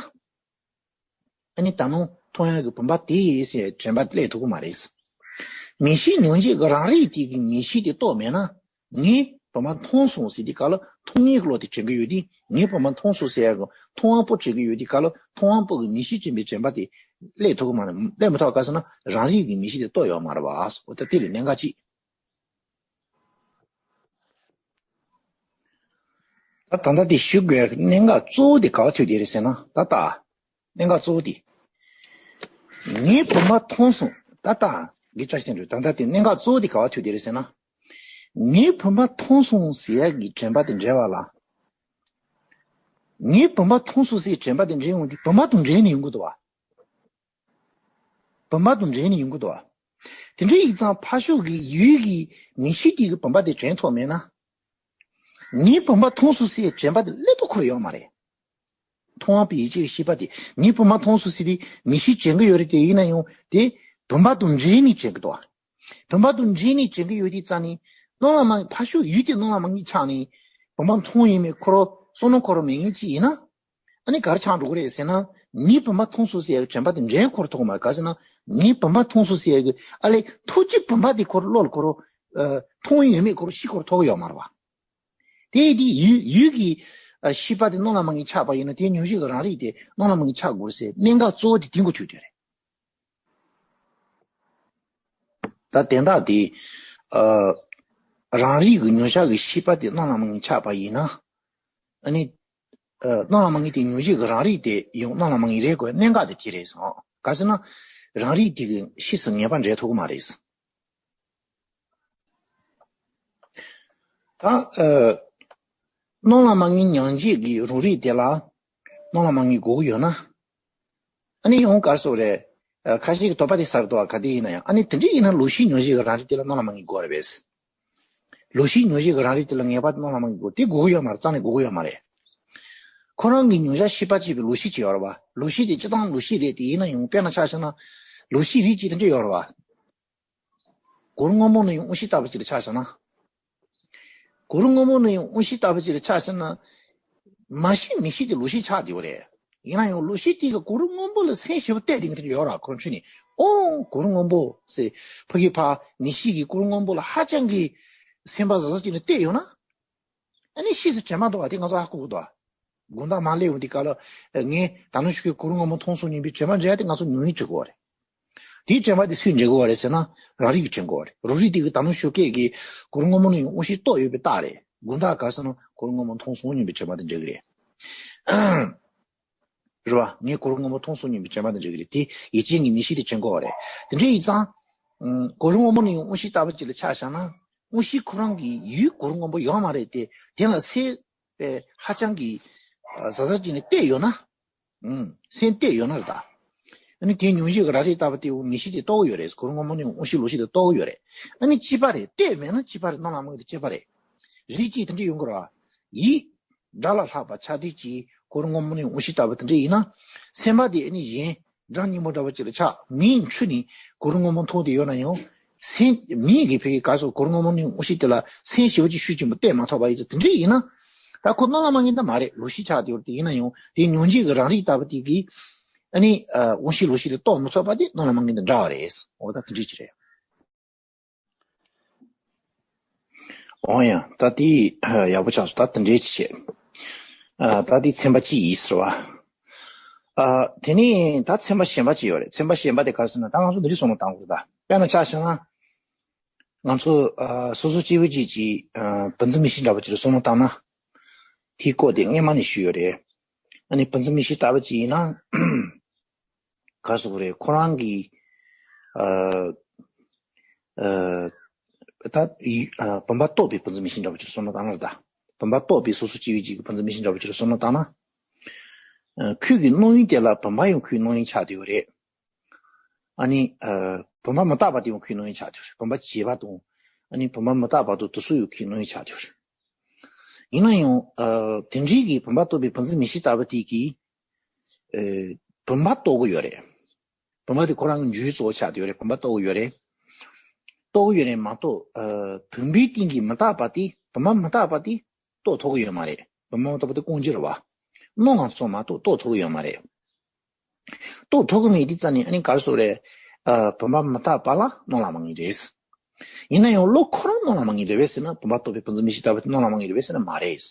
ཨ་ནི་ད་ནང་མཐོང་ཡག་གི་བུམ་པ་དེ་ཟེར་དྲན་པ་སླེབས་ཐུབ་ཀྱི་མ་རེད། མིག་ཤེས་མྱོང་བྱེད་ཀྱི་རང་རིག་དེ་གི་ངེས་ཤེས་དེ་རྟོགས་མེད་ན། ངས་བུམ་པ་མཐོང་སོང་ཟེར་དུས་སྐབས་ལ་མཐོང་ངེས་ཀྱི་བློ་དེ་དྲན་གྱི་ཡོད་དུས། ངས་བུམ་པ་མཐོང་སོང་ཟེར་ཡག་གི་མཐོང་བ་པོ་དྲན་གྱི་ཡོད་དུས་སྐབས་ལ་མཐོང་བ་པོ་གི་མིག་ཤེས་ཅན་པའི་དྲན་པ་དེ་སླེབས་ཐུབ་ཀྱི་མ་རེད། སླེབས་མི་ཐུབ་པ་ག་རེ་ཟེར་ན་རང་རིག་གི་མིག་ཤེས་དེ་རྟོགས་ཡོད་མ་རེད་པ། འོ་ད་དེ་ལ་གནད་འགག་ཅིག་ད་ད་ལྟ་དེ་ཞུ་དགོས་ཡག་གི་གནད་འགག་གཙོ་བོ་དེ་ག་པར་ཐུག་བསྡད་རེད་ཟེར་ན། ད་ལྟ་གནད་འགག་གཙོ་བོ་དེ། ངས་བུམ་པ་མཐོང་སོང་། ད་ལྟ་དགེ་བཀྲ་ཤིས་དོན་གྲུབ། ད་ལྟ་དེ་གནད་འགག་གཙོ་བོ་དེ་ག་པར་ཐུག་བསྡད་རེད་ཟེར་ན། ངས་བུམ་པ་མཐོང་སོང་ཟེར་ཡག་གི་དྲན་པ་དེ་འདྲེན་པ་ལ། ངས་བུམ་པ་མཐོང་སོང་ཟེར་དྲན་པ་དེ་འདྲེན་ཡོང་དུས་བུམ་པ་དང་འདྲེས་ནས་ཡོང་གི་འདུག་པ། བུམ་པ་དང་འདྲེས་ནས་ཡོང་གི་འདུག་པ། དེ་འདྲ་ཡིན་ཙང་ཕར་ཕྱོགས་ཀྱི་ཡུལ་གྱི་མིག་ཤེས་དེ་གིས་བུམ་པ་དེ་དྲན་ཐུབ་མེད་ན། ངས་བུམ་པ་མཐོང་སོང་ཟེར་དྲན་པ་དེ་སླེབས་ཐུབ་ཁུལ་ཡོད་མ་རེད། མཐོང་བ་པོའི་ཡིད་ཀྱི་ཤེས་པ་དེ་ངས་བུམ་པ་མཐོང་སོང་ཟེར་དེ་མིག་ཤེས་དྲན་གྱི་ཡོད་རེད་དེ། ཡིན་ན་ཡང་དེ་བུམ་པ་དང་འདྲེས་ནས་དྲན་གྱི་འདུག་པ། བུམ་པ་དང་འདྲེས་ནས་དྲན་གྱི་ཡོད་དུས་ཙང་ནས་སྣང་བ་མ་ཕར་ཕྱོགས་ཡུལ་དེ་སྣང་བ་མ་ངེས་ཆགས་ནས་བུམ་པ་མཐོང་ཡིན་མིན་ཁོ་རང་ བསམ་བློ་འཁོར་བ་མེད་མཁན་ཅིག་ཡིན་ན། ཨ་ནི་ག་རེ་ཆགས་འགྲོ་གི་རེད་ཟེར་ན། ངའི་བུམ་པ་མཐོང་སོང་ཟེར་ཡག་གི་དྲན་པ་དེ་འདྲའི་འཁོར་ཐུབ་ཀྱི་མ་རེད། ག་ཟེར་ན། ངའི་བུམ་པ་མཐོང་སོང་ཟེར་ཡག་གི་ཨ་ལས་ཐུགས་རྗེ་བུམ་པ་དེ་ཁོ་རང་བློ་ལ་ཁོ་རང་ཨ་མཐོང་ཡོད་མེད་ཁོ་རང་ཤེས་ཁོ་རང་ཐུབ་ཀྱི་ཡོད་མ་རེད་བ། དེ་དེ་ཡུལ་ཡུལ་གྱི་ཨ་ཤེས་པ་དེ་སྣང་ལ་མ་ངེས་ཆགས་པ་ཡིན་ན། དེ་མྱོང་བྱེད་ཀྱི་རང་རིག་དེ་སྣང་ལ་མ་ངེས་ཆགས་དགོས་ཟེར། གནད་འགག་གཙོ་བོ་དེ་དེ་འགོ་ཐུག་དེ་རེད། ད་དེ་འདྲ་དེ་ཨ་རང་རིག་གི་མྱོང་བྱ་གི་ཤེས་པ་དེ་སྣང་ལ་མ་ངེས་ཆགས་པ་ཡིན་ན། ཨ་ནི། ཨ་སྣང་ལ་མ་ངེས་དེ་མྱོང་བྱེད་ཀྱི་རང་རིག་དེ་ཡང་སྣང་ལ་མ་ངེས་རེད་དགོས། གནད་འགག་དེ་དེ་རེད་ཟེར། ག་ཟེར་ན། རང་རིག་དེ་གི་ཤེས་སུ་ངེས་པ་འདྲེན་ཐུབ་ཀྱི་མ་རེད་ཟེར། ད་ཨ་སྣང་ལ་མ་ངེས་མྱོང་བྱེད་ཀྱི་རང་རིག་དེ་ལ་སྣང་ལ་མ་ངེས་དགོས་ཀྱི་ཡོད་ན། ཨ་ནི་ཡང་ག་རེ་ཟེར་དགོས་རེད། ཨ་ཁ་ཤས་ཀྱིས་དོགས་པ་དེ་ཟ་གི་འདུག་བ། ག་དེ་ཡིན་ན་ཡང་། ཨ་ནི་དེ་འདྲ་ཡིན་ན་ལོག་ཤེས་མྱོང་བྱེད་ཀྱི་རང་རིག་དེ་ལ་སྣང་ལ་མ་ངེས་དགོས་རེད་པས། ལོག་ཤེས་མྱོང་བྱེད་ཀྱི་རང་རིག་དེ་ལ་ངེས་པ་སྣང་ལ་མ་ངེས་དགོས། དེ་དགོས་ཀྱི་ཡོད་མ་རེད། རྩ་ནས་དགོས་ཀྱི་ཡོད་མ་རེད། ཁོ་རང་གི་མྱོང་བྱ་ཤེས་པ་བྱེད་པའི་ལོག་ཤེས་ཅིག་ཡོད་རེད་བ། ལོག་ཤེས་དེ་སྤྱིར་བཏང་ལོག་ཤེས་རེད། དེ་ཡིན་ན་ཡང་དཔེར་ན་ཆ་བཞག་ན། ལོག་ཤེས་རིགས་གཅིག་དེ་འདྲ་ཡོད་རེད་བ། གོ་རིམ་སྔོན་པོ་ནས་ཡང་དབང་ཤེས་ལྟ་བུ་ཅིག་ལ་ཆ་བཞག་ན། གོ་རིམ་སྔོན་པོ་ནས་ཡང་དབང་ཤེས་ལྟ་བུ་ཅིག་ལ་ཆ་བཞག་ན། མ་ཤེས་མི་ཤེས་དེ་ལོག་ཤེས་ཆགས་བསྡད་ཡོད་རེད། ཡིན་ན་ཡང་ལོག་ཤེས་དེ་གི་གོ་རིམ་སྔོན་པོ་ལ་སེམས་ཞིབ་པོ་གཏད་དེ་འདྲ་ཡོད་ར། ཁོ་རང་ཚོ་ནི། ཨོ་གོ་རིམ་སྔོན་པོ་ཟེར། ཕ་གི་ཕ་མི་ཤེས་ཀྱི་གོ་རིམ་སྔོན་པོ་ལ་ཧ་ཅང་གི་སེམས་པ་གཟབ་གཟབ་བྱས་ནས་གཏད་ཡོད་ན། ཨ་ནི་ཤེས་སུ་དྲན་མ་འདུག་བ། དེ་ང་ཚོ་ཧ་གོ་གི་འདུག་བ། དགོང་དག་མ་སླེབས་འོང་དེ་ག་ལ། ངས་ད་ནང་ཞོགས་ཀས་གོ་རིམ་སྔོན་པོ་མཐོང་སོང་སྙམ་པའི་དྲན་པ་འདྲ་དེ་ང་ཚོ་མྱོང་བྱེད་དྲན་དགོས་བ་རེད། དེའི་དྲན་པ་དེ་སུས་འདྲེན་དགོས་བ་རེད་ཟེར་ན། རང་རིག་གིས་དྲན་དགོས་བ་རེད། རང་རིག་དེ་གིས་ད་ནང་ཞོགས་ཀས་ཀྱི་གོ་རིམ་སྔོན་པོ་ནས་ཡང་དབང་ཤེས་རྟོགས་ཡོད་པའི་རྟགས་རེད། དགོང་དག་ག་ཟེར་ན་གོ་རིམ་སྔོན་པོ་མཐོང་སོང་སྙམ་པའི་དྲན་པ་དེ་འདྲེན་གི་རེད། རེད་བ། ངས་གོ་རིམ་སྔོན་པོ་མཐོང་སོང་སྙམ་པའི་དྲན་པ་དེ་འདྲེན་གི་རེད། དེ་ཡིད་ཅན་གྱི་མིག་ཤེས་དེ་དྲན་དགོས་བ་རེད། དེ་འདྲ་ཡིན་ཙང་། ཨང་། གོ་རིམ་སྔོན་པོ་ནས་ཡང་དབང་ཤེས་ལྟ་བུ་ཅིག་ལ་ཆ་བཞག་ན། དབང་ཤེས་ཁོ་རང་གི་ཡུལ་གོ་རིམ་སྔོན་པོ་ཡོད་མ་རེད་དེ། དེ་ལ་སེམས་པས་ཧ་ཅང་གི་ཨ་གཟབ་གཟབ་བྱས་ནས་གཏད་ཡོད་ན། ཨང་། སེམས་གཏད་ཡོད་ན་རེད་ད། ཨ་ནི་དེ་མྱོང་བྱེད་ཀྱི་རང་རིག་ལྟ་བུ་དེ་འོ་མིག་ཤེས་དེ་རྟོགས་ཀྱི་ཡོད་རེད། གོ་རིམ་སྔོན་པོ་ནས་དབང་ཤེས་ལོག་ཤེས་དེ་རྟོགས་ཀྱི་ཡོད་རེད། ཨ་ནི་གཅིག་པ་རེད། གཏད་མེད་ན་གཅིག་པ་རེད། སྣང་ལ་མ་ངེས་དེ་གཅིག་པ་རེད། རིགས་གཅིག་དེ་འདྲ་ཡོང་གི་རེད་བ། ཡིད་སྒྲ་ལ་ལྷག་པ་ཆ་དེ་གཅིག་གོ་རིམ་སྔོན་པོ་ནས་དབང་ཤེས་ལྟ་བུ་དེ་འདྲ་ཡིན་ན། སེམས་པ་དེ་ཨ་ནི་གཞན་སྒྲ་སྙན་པོ་འདྲ་བོ་ཅིག་ལ་ཆགས། མིག་འཕྲུལ་ནས་གོ་རིམ་སྔོན་པོ་མཐོང་བསྡད་ཡོད་ན་ཡང་། སེམས་མིག་གིས་ཕ་གི་ག་ཟེར་གོ་རིམ་སྔོན་པོ་ནས་དབང་ཤེས་དེ་ལ་སེམས་ཞིབ་པོ་ཅིག་ཤུགས་ཆེན་པོ་གཏད་མ་ཐུབ་པ་ཡིན་ཙང་དེ་འདྲ་ཡིན་ན། ད་ཁོ་སྣང་ལ་མ་ངེས་ད་མ་རེད། ལོག་ཤེས་ཆགས་བསྡད་ཡོད་རེད། དེ་ཡིན་ན་ཡང་དེ་མྱོང་བྱེད་ཀྱི་རང་རིག་ལྟ་བུ་དེ་གིས་ཨ་ནི་ཨ་དབང་ཤེས་ལོག་ཤེས་དེ་རྟོགས་མི་ཐུབ་པ་དེ་སྣང་ལ་མ་ངེས་དང་འདྲ་བ་རེད། འོ་ད་དེ་འདྲ་ཅིག་རེད། འོ་ཡ། ད་དེ་ཡག་པོ་ཆགས་སོང་། ད་དེ་འདྲའི་ཅིག་བྱས། ཨ་ད་དེ་ཚན་པ་གཅིག་ཡིན་ཟེར་བ། ཨ་དེ་ནས་ད་ཚན་པ་གཞན་པ་ཅིག་ཡོད་རེད། ཚན་པ་གཞན་པ་དེ་ག་རེ་ཟེར་ན། ད་ང་ཚོ་འདི་རིགས་བསམ་བློ་བཏང་དགོས་རེད་ད། དཔེར་ན་ཆ་བཞག་ན། ང་ཚོ་ཨ་སོ་སོ་སྐྱེ་བོ་གཅིག་གིས་ཨ་བུ་འཛིན་མིག་ཤེས་འདྲ་བོ་ཅིག་ལ་བསམ་བློ་བཏང་ན། དེའི་སྐོར་དེ་སྔས་མ་ནས་ཞུས་ཡོད་རེད། ཨ་ནི་བུ་འཛིན་མིག་ཤེས་ལྟ་བུ་ཅིག་ཡིན་ན། ག་རེ་ཟེར་དགོས་རེད། ཁོ་རང་གི་ཨ་ཨ་ད་ཡི་ཨ་བུམ་པ་རྟོགས་པའི་བུ་འཛིན་མིག་ཤེས་འདྲ་བོ་ཅིག་ལ་བསམ་བློ་བཏང་ན་རེད་ད། བུམ་པ་རྟོགས་པའི་སོ་སོ་སྐྱེ་བོ་གཅིག་གི་བུ་འཛིན་མིག་ཤེས་འདྲ་བོ་ཅིག་ལ་བསམ་བློ་བཏང་ན། ཨ་ཁོའི་གི་སྣང་ཡུལ་དེ་ལ་བུམ་པ་ཡང་ཁོའི་སྣང་ཡུལ་ཆགས་བསྡད་ཡོད་རེད། ཨ་ནི་ཨ་བུམ་པ་མི་རྟག་པ་དེ་ཡང་ཁོའི་སྣང་ཡུལ་ཆགས་བསྡད་ཡོད་རེད། བུམ་པ་བྱས་པ་དང་། ཨ་ནི་བུམ་པ་མི་རྟག་པ་དང་དེ་ཚོ་ཡང་ཁོའི་སྣང་ཡུལ་ཆགས་བསྡད་ཡོད་རེད། ཡིན་ན་ཡང་ཨ་དེ་འདྲའི་གི་བུམ་པ་རྟོགས་པའི་བུ་འཛིན་མིག་ཤེས་ལྟ་བུ་དེ་གིས་ཨ་བུམ་པ་རྟོགས་ཀྱི་ཡོད་རེད། བུམ་པ་དེ་ཁོ་རང་གི་འཇུག་ཡུལ་གཙོ་བོ་ཆགས་བསྡད་ཡོད་རེད། བུམ་པ་རྟོགས་ཀྱི་ཡོད་རེད། རྟོགས་ཀྱི་ཡོད་རེད་མ་གཏོགས། ཨ་བུམ་པའི་སྟེང་གི་མི་རྟག་པ་དེ། བུམ་པ་མི་རྟག་པ་དེ་རྟོགས་ཐུབ་ཀྱི་ཡོད་མ་རེད། བུམ་པ་མི་རྟག་པ་དེ་རྐང་འགྱུར་བ། སྣང་བ་ཙམ་མ་གཏོགས་རྟོགས་ཐུབ་ཀྱི་ཡོད་མ་རེད། རྟོགས་ཐུབ་ཀྱི་མེད་དུས་ཙ་ནས་ཨ་ནི་ག་རེ་ཟེར་དགོས་རེད། ཨ་བུམ་པ་མི་རྟག་པ་ལ་སྣང་ལ་མ་ངེས་རེད། ཡིན་ན་ཡང་བློ་ཁོ་རང་སྣང་ལ་མ་ངེས་རེད་པས་ཟེར་ན། བུམ་པ་རྟོགས་པའི་བུ་འཛིན་མིག་ཤེས་ལྟ་བུ་དེ་སྣང་ལ་མ་ངེས་རེད་པས་ཟེར་ན་མ་རེད།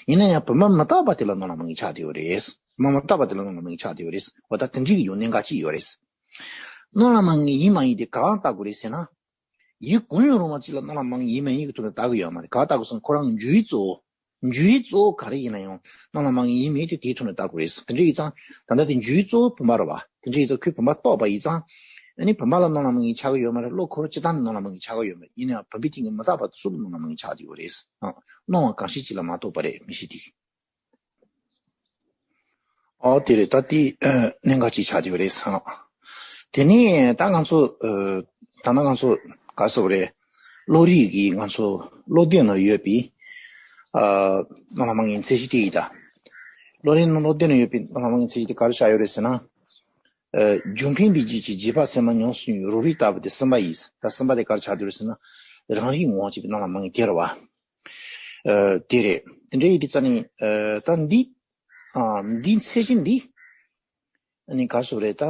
ཡིན་ན་ཡང་བུམ་པ་མི་རྟག་པ་དེ་ལ་སྣང་ལ་མ་ངེས་ཆགས་བསྡད་ཡོད་རེད། བུམ་པ་མི་རྟག་པ་དེ་ལ་སྣང་ལ་མ་ངེས་ཆགས་བསྡད་ཡོད་རེད། འོ་ད་དེ་འདྲའི་གི་ཡང་གནད་འགག་ཅིག་ཡོད་རེད། སྣང་ལ་མ་ངེས་ཡིན་མ་ཡིན་དེ་གང་ལ་བལྟ་དགོས་རེད་ཟེར་ན། ཡུལ་གང་ཡང་རུང་བ་ཅིག་ལ་སྣང་ལ་མ་ངེས་ཡིན་མ་ཡིན་གྱི་ཐོག་ནས་བལྟ་གི་ཡོད་མ་རེད། ག་བལྟ་དགོས་སོང་། ཁོ་རང་གི་འཇུག་ཡུལ་གཙོ་བོ། འཇུག་ཡུལ་གཙོ་བོ་ག་རེ་ཡིན་ན་ཡང་སྣང་ལ་མ་ངེས་ཡིན་མིན་དེ་དེའི་ཐོག་ནས་བལྟ་དགོས་རེད། དེ་འདྲ་ཡིན་ཙང་ད་ལྟ་དེ་འཇུག་ཡུལ་གཙོ་བོ་བུམ་པ་རེད་བ། དེ་འདྲ་ཡིན་ཙང་ཁོས་བུམ་པ་རྟོགས་པ་ཡིན་ཙང་། ཨ་ནི་བུམ་པ་ལ་སྣང་ལ་མ་ངེས་ཆགས་ཀྱི་ཡོད་མ་རེད། བློ་ཁོ་རང་སྤྱིར་བཏང་ནས་སྣང་ལ་མ་ངེས་ཆགས་ཀྱི་ཡོད་མ་རེད། ཡིན་ན་ཡང་བུམ་པའི་སྟེང་གི་མི་རྟག་པ་དེ་སོགས་ལ་སྣང་ལ་མ་ངེས་ཆགས་ཀྱི་ཡོད་རེད། ཨ། སྣང་བ་གང་ཞིག་ཅིག་ལ་མ་རྟོགས་པ་རེད། མིག་ཤེས་དེ། ཨོ་དེ་རེད། ད་དེ་ཨ་གནད་འགག་ཅིག་ཆགས་ཡོད་རེད་ཟེར། དེ་ནས་ད་ང་ཚོ་ཨ་ད་ནང་ང་ཚོ་ག་རེ་ཟེར་དགོས་རེད། བློ་རིག་གི་ང་ཚོ་བློ་ལྡན་ནང་ཡོད་པའི་ཨ་སྣང་ལ་མ་ངེས་མཚན་གཞི་དེ་ཡིན་ད། བློ་རིག་ནང་བློ་ལྡན་ནང་ཡོད་པའི་སྣང་ལ་མ་ངེས་མཚན་གཞི་དེ་ག་རེ་ཆགས་ཡོད་རེད་ཟེར་ན། ཨ་རྒྱུ་འཕེན་པའི་རྗེས་ཀྱི་རྗེས་དཔག་སེམས་ལ་ཉམས་སུ་མྱོང་བའི་རང་རིག་ལྟ་བུ་དེ་གསུམ་པ་ཡིན། ད་གསུམ་པ་དེ་ག་རེ་ཆགས་ཡོད་རེད་ཟེར་ན། རང་རིག་ངོ་བོ་གཅིག་པའི་སྣང་ལ་མ་ངེས་དེ་རེད་བ། ཨ་དེ་རེད། དེ་འདྲ་ཡིན་དུས་ཙང་ནི་ཨ་ད་འདི་ཨ་འདི་ཚད་གཞི་འདི་ཨ་ནི་ག་རེ་ཟེར་དགོས་རེད། ད་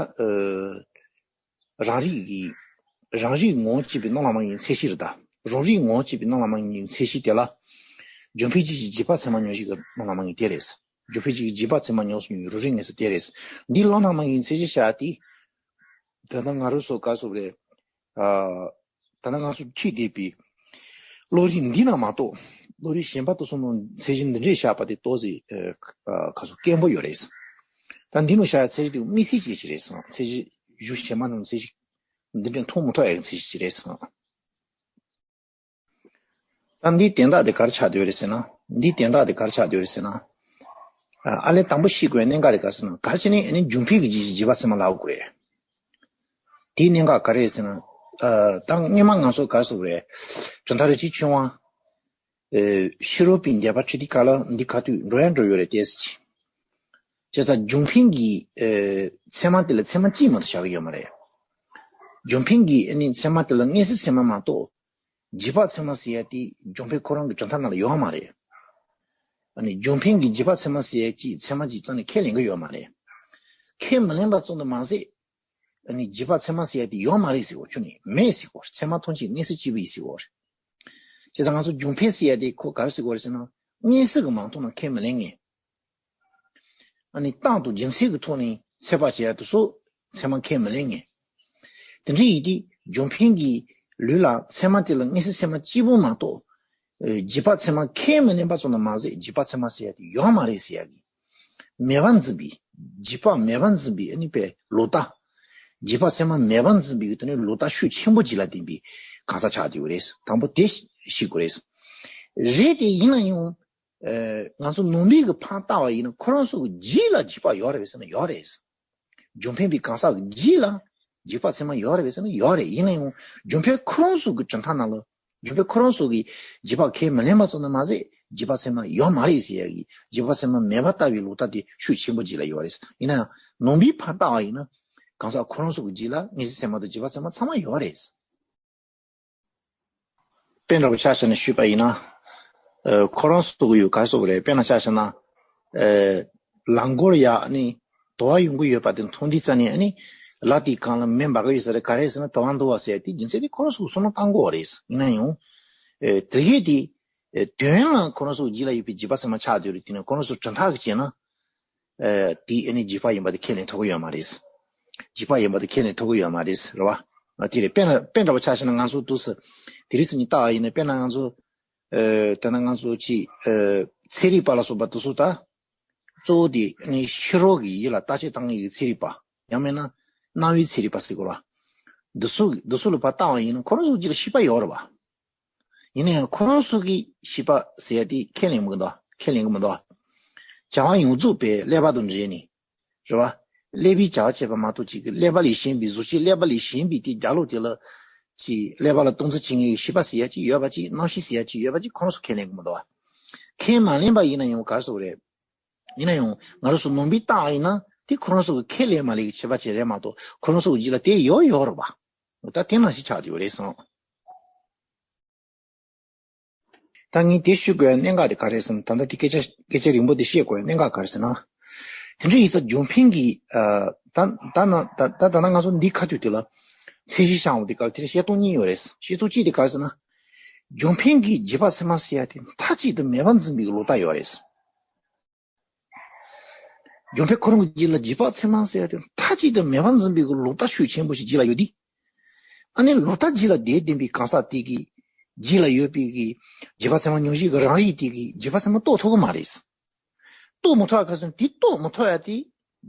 ཨ་རང་རིག་གི་རང་རིག་ངོ་བོ་གཅིག་པའི་སྣང་ལ་མ་ཡིན་ཚད་གཞི་རེད། ད་རང་རིག་ངོ་བོ་གཅིག་པའི་སྣང་ལ་མ་ཡིན་ཚད་གཞི་དེ་ལ་འབྱུང་འཕེལ་གྱི་རྗེས་དཔག་ཚད་མ་མྱོང་བྱེད་ཀྱི་སྣང་ལ་མ་ཡིན་དེ་རེད། འབྱུང་འཕེལ་གྱི་རྗེས་དཔག་ཚད་མ་མྱོང་བྱེད་ཀྱི་རང་རིག་ངེས་ཚད་དེ་རེད། འདི་སྣང་ལ་མ་ཡིན་ཚད་གཞི་བཞག་དེ། ད་ལྟ་ང་རང་ཚོ་ག་རེ་ཟེར་དགོས་རེད། ཨ་ད་ལྟ་ང་ཚོ་ཁྲིད་བསྡད་པའི་བློ་རིག་འདི་ན་མ་གཏོགས་བློ་རིག་གཞན་པ་དེ་ཚོ་ནང་ཚད་གཞི་འདི་འདྲས་བཞག་པ་དེ་ཏོག་ཙམ་ཨ་ག་ཚོད་དཀོན་པོ་ཡོད་རེད། ད་འདི་ནང་བཞག་ཡ་ཚད་གཞི་དེ་དམིགས་བསལ་ཅིག་ཅིག་རེད་སོང་། ཚད་གཞི་གཞུང་གཞན་པ་ནང་ཚད་གཞི་འདི་འདྲས་མཐོང་མི་ཐུབ་ཡ་གི་ཚད་གཞི་ཅིག་རེད་སོང་། ད་འདིའི་དན་རྟགས་དེ་ག་རེ་ཆགས་བསྡད་ཡོད་རེད་ཟེར་ན། འདིའི་དན་རྟགས་དེ་ག་རེ་ཆགས་བསྡད་ཡོད་རེད་ཟེར་ན། ཨ་ཨ་ལས་དང་པོ་ཤེས་དགོས་གནད་འགག་དེ་ག་རེ་ཟེར་ན། ག་རེ་བྱས་ནས་ཨ་ནི་འབྱུང་འཕེལ་གྱི་རྗེས་ཀྱི་རྗེས་དཔག་ཚད་མ་ལབ་དགོས་རེད། དེའི་གནད་འགག་ག་རེ་རེད་ཟེར་ན། ཨ་ད་སྔོན་མ་ང་ཚོ་ག་རེ་ཟེར་དགོས་རེད། གྲུབ་མཐའ་རིན་ཆེན་ཆོས་དབང་། ཨེ་ཕྱི་རོལ་པའི་འདས་པ་ཁྲིད་དུས་ག་ལ་འདི་ག་དུས་འགྲོ་ཡ་འགྲོ་ཡོད་རེད་དེ་ཟེར་གྱི། བྱས་ཙང་འབྱུང་འཕེལ་གྱི་ཨེ་ཚད་མ་དེ་ལ་ཚད་མ་གཅིག་མ་གཏོགས་བཞག་གི་ཡོད་མ་རེད། འབྱུང་འཕེལ་གྱི་ཨ་ནི་ཚད་མ་དེ་ལ་མངོན་གསལ་ཚད་མ་མ་གཏོགས། རྗེས་དཔག་ཚད་མ་ཟེར་ཡ་དེ་འབྱུང་འཕེལ་ཁོ་རང་གི་གྲུབ་མཐའ་ནང་ལ་ཡོད་མ་རེད། ཨ་ནི་འབྱུང་འཕེལ་གྱི་རྗེས་དཔག་ཚད་མ་ཟེར་ཡ་ཅིག་ཚད་མ་ཅིག་རྩ་ནས་ཁས་ལེན་གྱི་ཡོད་མ་རེད། ཁས་མི་ལེན་པ་ཙམ་དུ་མ་ཟད། ཨ་ནི་རྗེས་དཔག་ཚད་མ་ཟེར་ཡ་དེ་ཡོད་མ་རེད་ཟེར་གོ་ཁྱོན་ནས་མེད་ཟེར་གོ། ཚད་མ་མཐོང་ཆོས་མངོན་གསལ་གཅིག་པུ་ཡིན་ཟེར་གོ། བྱས་ཙང་ང་ཚོ་འབྱུང་འཕེལ་ཟེར་ཡ་དེ་ཁོ་ག་རེ་ཟེར་གོ་རེད་ཟེར་ན། མངོན་གསལ་གྱི་མ་མཐོང་ན་ཁས་མི་ལེན་ངེས། ཨ་ནི་རྟག་ཏུ་རྒྱུ་མཚན་གྱི་ཐོག་ནས་ཚོད་དཔག་བྱེད་ཡ་དེ་ཚོ་ཚད་མ་ཁས་མི་ལེན་ངེས། དེ་འདྲ་ཡིན་དུས་འབྱུང་འཕེལ་གྱི་ལུགས་ལ་ཚད་མ་དེ་ལ་མངོན་གསལ་ཚད་མ་གཅིག་པུ་མ་གཏོགས། ཨེ་རྗེས་དཔག་ཚད་མ་ཁས་མི་ལེན་པ་ཙམ་དུ་མ་ཟད་རྗེས་དཔག་ཚད་མ་ཟེར་ཡ་དེ་ཡོད་མ་རེད་ཟེར་ཡ་གི། མེད་པར་འཛིན་པའི། རྗེས་དཔག་མེད་པར་འཛིན་པའི་ཨ་ནི་པའི་ལོག་ལྟ། རྗེས་དཔག་ཚད་མ་མེད་པར་འཛིན་པའི་དེ་ནི་ལོག་ལྟ་ཤུགས་ཆེན་པོ་ཅིག་ལ་བརྟེན་པའི་གང་ཟག་ཆགས་བསྡད་ཡོད་རེད། དང་པོ་དེ་ཤེས་དགོས་རེད། རེད་དེ་ཡིན་ན་ཡང་། ཨེ་ང་ཚོ་ནང་པའི་གི་ཕར་བལྟ་བ་ཡིན་ན་ཁོ་རང་ཚོ་གི་རྗེས་ལ་རྗེས་དཔག་ཡོད་རེད་ཟེར་ན་ཡོད་རེད། འབྱུང་འཕེལ་པའི་གང་ཟག་གི་རྗེས་ལ་རྗེས་དཔག་ཚད་མ་ཡོད་རེད་ཟེར་ན་ཡོད་རེད། ཡིན་ན་ཡང་འབྱུང་འཕེལ་ཁོ་རང་ཚོ་གི་གྲུབ་མཐའ་ནང་ལ་འབྱུང་འཕེལ་ཁོ་རང་ཚོ་གི་རྗེས་དཔག་ཁས་མི་ལེན་པ་ཙམ་དུ་མ་ཟད་རྗེས་དཔག་ཚད་མ་ཡོད་མ་རེད་ཟེར་ཡ་གི་རྗེས་དཔག་ཚད་མ་མེད་པ་ལྟ་བུའི་ལོག་ལྟ་དེ་ཤུགས་ཆེན་པོ་ཅིག་ལ་ཡོད་རེད། ཡིན་ན་ཡང་ནང་པའི་ཕར་བལྟ་བ་ཡིན་ན་གང་ཟག་ཁོ་རང་ཚོ་གི་རྗེས་ལ་མངོན་གསལ་ཚད་མ་དང་རྗེས་དཔག་ཚད་མ་ཚང་མ་ཡོད་རེད། དཔེ་འདྲ་པོ་ཆ་བཞག་ནས་ཞུས་པ་ཡིན་ན། ཨ་ཁོ་རང་ཚོ་གི་ཡོད་ག་ཟེར་བ་རེད། དཔེར་ན་ཆ་བཞག་ན། ཨ་ལ་མགོར་ཡ་ནི་དུ་བ་ཡོང་གི་ཡོད་པ་དེ་མཐོང་དུས་ཙ་ནས་ཨ་ནི་ལ་དེའི་སྒང་ལ་མེ་འབར་གི་ཡོད་ས་རེད། ག་རེ་ཟེར་ན་དུ་བ་འདུག་བ་ཟེར་ཡ་དེ་རྒྱུ་མཚན་དེ་ཁོ་རང་ཚོ་གི་བསམ་བློ་བཏང་དགོས་པ་རེད། ཡིན་ན་ཡང་། ཨ་དེ་གས་དེ་ཨ་དོན་ལ་ཁོ་རང་ཚོ་གི་རྗེས་ལ་ཡོད་པའི་རྗེས་དཔག་ཚད་མ་ཆགས་བསྡད་རེད། དེ་ནས་ཁོ་རང་ཚོ་གྲུབ་མཐའ་གི་བྱས་ན། ཨ་དེ་ཨ་ནི་རྗེས་དཔག་ཡིན་པ་དེ་ཁས་ལེན་ཐུབ་ཀྱི་ཡོད་མ་རེད། རྗེས་དཔག་ཡིན་པ་དེ་ཁས་ལེན་ཐུབ་ཀྱི་ཡོད་མ་རེད། རེད་བ། ཨ་དེ་རེད། དཔེར་ན་དཔེ་འདྲ་པོ་ཆ་བཞག་ན་ང་ཚོ་འདུག་སེ་དེ་རིང་སང་ཉིན་བལྟ་བ་ཡིན་ན། དཔེར་ན་ང་ཚོ་ཨ་ད་ནང་ང་ཚོ་ཅིག་ཨ་ཚན་རིག་པ་ལ་སོགས་པ་དེ་ཚོ་ད་གཙོ་བོ་དེ་ཨ་ནི་ཕྱི་རོལ་གྱི་ཡུལ་ལ་བརྟག་དཔྱད་བཏང་མཁན་གྱི་ཚན་རིག་པ། ཡང་མིན་ན་རྣ་བའི་ཚན་རིག་པ་ཟེར་དགོས་རེད་བ། འདི་ཚོ་འདི་ཚོ་ལ་ཕར་བལྟ་བ་ཡིན་ན་ཁོ་རང་ཚོ་རྗེས་ལ་ཤེས་པ་ཡོད་རེད་བ། ཡིན་ན་ཡང་ཁོ་རང་ཚོ་གི་ཤེས་པ་ཟེར་ཡ་དེ་ཁས་ལེན་གྱི་མི་འདུག་ཁས་ལེན་གྱི་མི་འདུག་བྱ་བ་ཡོངས་རྫོགས་པའི་ཀླད་པ་དང་འབྲེལ་ནས། རེད་བ། ཀླད་པས་བྱ་བ་བྱེད་པ་མ་གཏོགས་ཅིག་གི་ཀླད་པ་ལས་གཞན་པའི་གཟུགས་ཅན་ཀླད་པ་ལས་གཞན་པའི་དེ་རྒྱ་ལོ་དེ་ལ་ཅིག་ཀླད་པ་ལ་སྟངས་འཛིན་བྱེད་མཁན་གྱི་ཤེས་པ་ཟེར་ཡ་ཅིག་ཡོད་པ་ཅིག་རྣམ་ཤེས་ཟེར་ཡ་ཅིག་ཡོད་པ་ཅིག་ཁོ་རང་ཚོ་ཁས་ལེན་གྱི་མི་འདུག་བ། ཁས་མ་ལེན་པ་ཡིན་ན་ཡང་ག་རེ་ཟེར་དགོས་རེད། ཡིན་ན་ཡང་ང་རང་ཚོ་ནང་པའི་རྟགས་ཡིན་ན་དེ་ཁོ་རང་ཚོ་གི་ཁས་ལེན་མ་ལེན་གྱི་ཁྱད་པར་ཅིག་རེད་མ་གཏོགས་ཁོ་རང་ཚོ་གི་རྗེས་ལ་དེ་ཡོད་ཡོད་རེད་བ། ད་དེ་ནང་བཞིན་ཆགས་བསྡད་ཡོད་རེད་བསམ། ད་ངས་དེ་ཞུ་དགོས་གནད་འགག་དེ་ག་རེ་ཟེར་ན། ད་ལྟ་དེ་སྐད་ཆ་སྐད་ཆ་རིང་པོ་དེ་བཤད་དགོས་གནད་འགག་ག་རེ་ཟེར་ན། དེ་འདྲ་ཡིན་ཙང་འབྱུང་འཕེལ་གྱི་ཨ་ད་ད་ན་ད་ད་ད་ན་ང་ཚོ་འདི་ཁ་ཐུག་དེ་ལ་ཚད་གཞི་བཞག་འོང་དེ་ག་དེ་བཤད་སྟངས་གཉིས་ཡོད་རེད། བཤད་སྟངས་གཅིག་དེ་ག་རེ་ཟེར་ན། འབྱུང་འཕེལ་གྱི་རྗེས་དཔག་ཚད་མ་ཟེར་ཡ་དེ་མཐའ་གཅིག་ཏུ་མེད་པར་འཛིན་པའི་ལོག་ལྟ་ཡོད་རེད། འབྱུང་འཕེལ་ཁོ་རང་གི་རྗེས་ལ་རྗེས་དཔག་ཚད་མ་ཟེར་ཡ་དེ་མཐའ་གཅིག་ཏུ་མེད་པར་འཛིན་པའི་ལོག་ལྟ་ཤུགས་ཆེན་པོ་ཞིག་རྗེས་ལ་ཡོད་དེ། ཨ་ནི་ལོག་ལྟ་རྗེས་ལ་དེ་ལྡན་པའི་གང་ཟག་དེ་གི་རྗེས་ལ་ཡོད་པའི་གི་རྗེས་དཔག་ཚད་མ་མྱོང་བྱེད་ཀྱི་རང་རིག་དེ་གི་རྗེས་དཔག་ཚད་མ་རྟོགས་ཐུབ་ཀྱི་མ་རེད། རྟོགས་མི་ཐུབ་པ་ག་ཟེར་ན་དེ་རྟོགས་མི་ཐུབ་ཡ་དེ་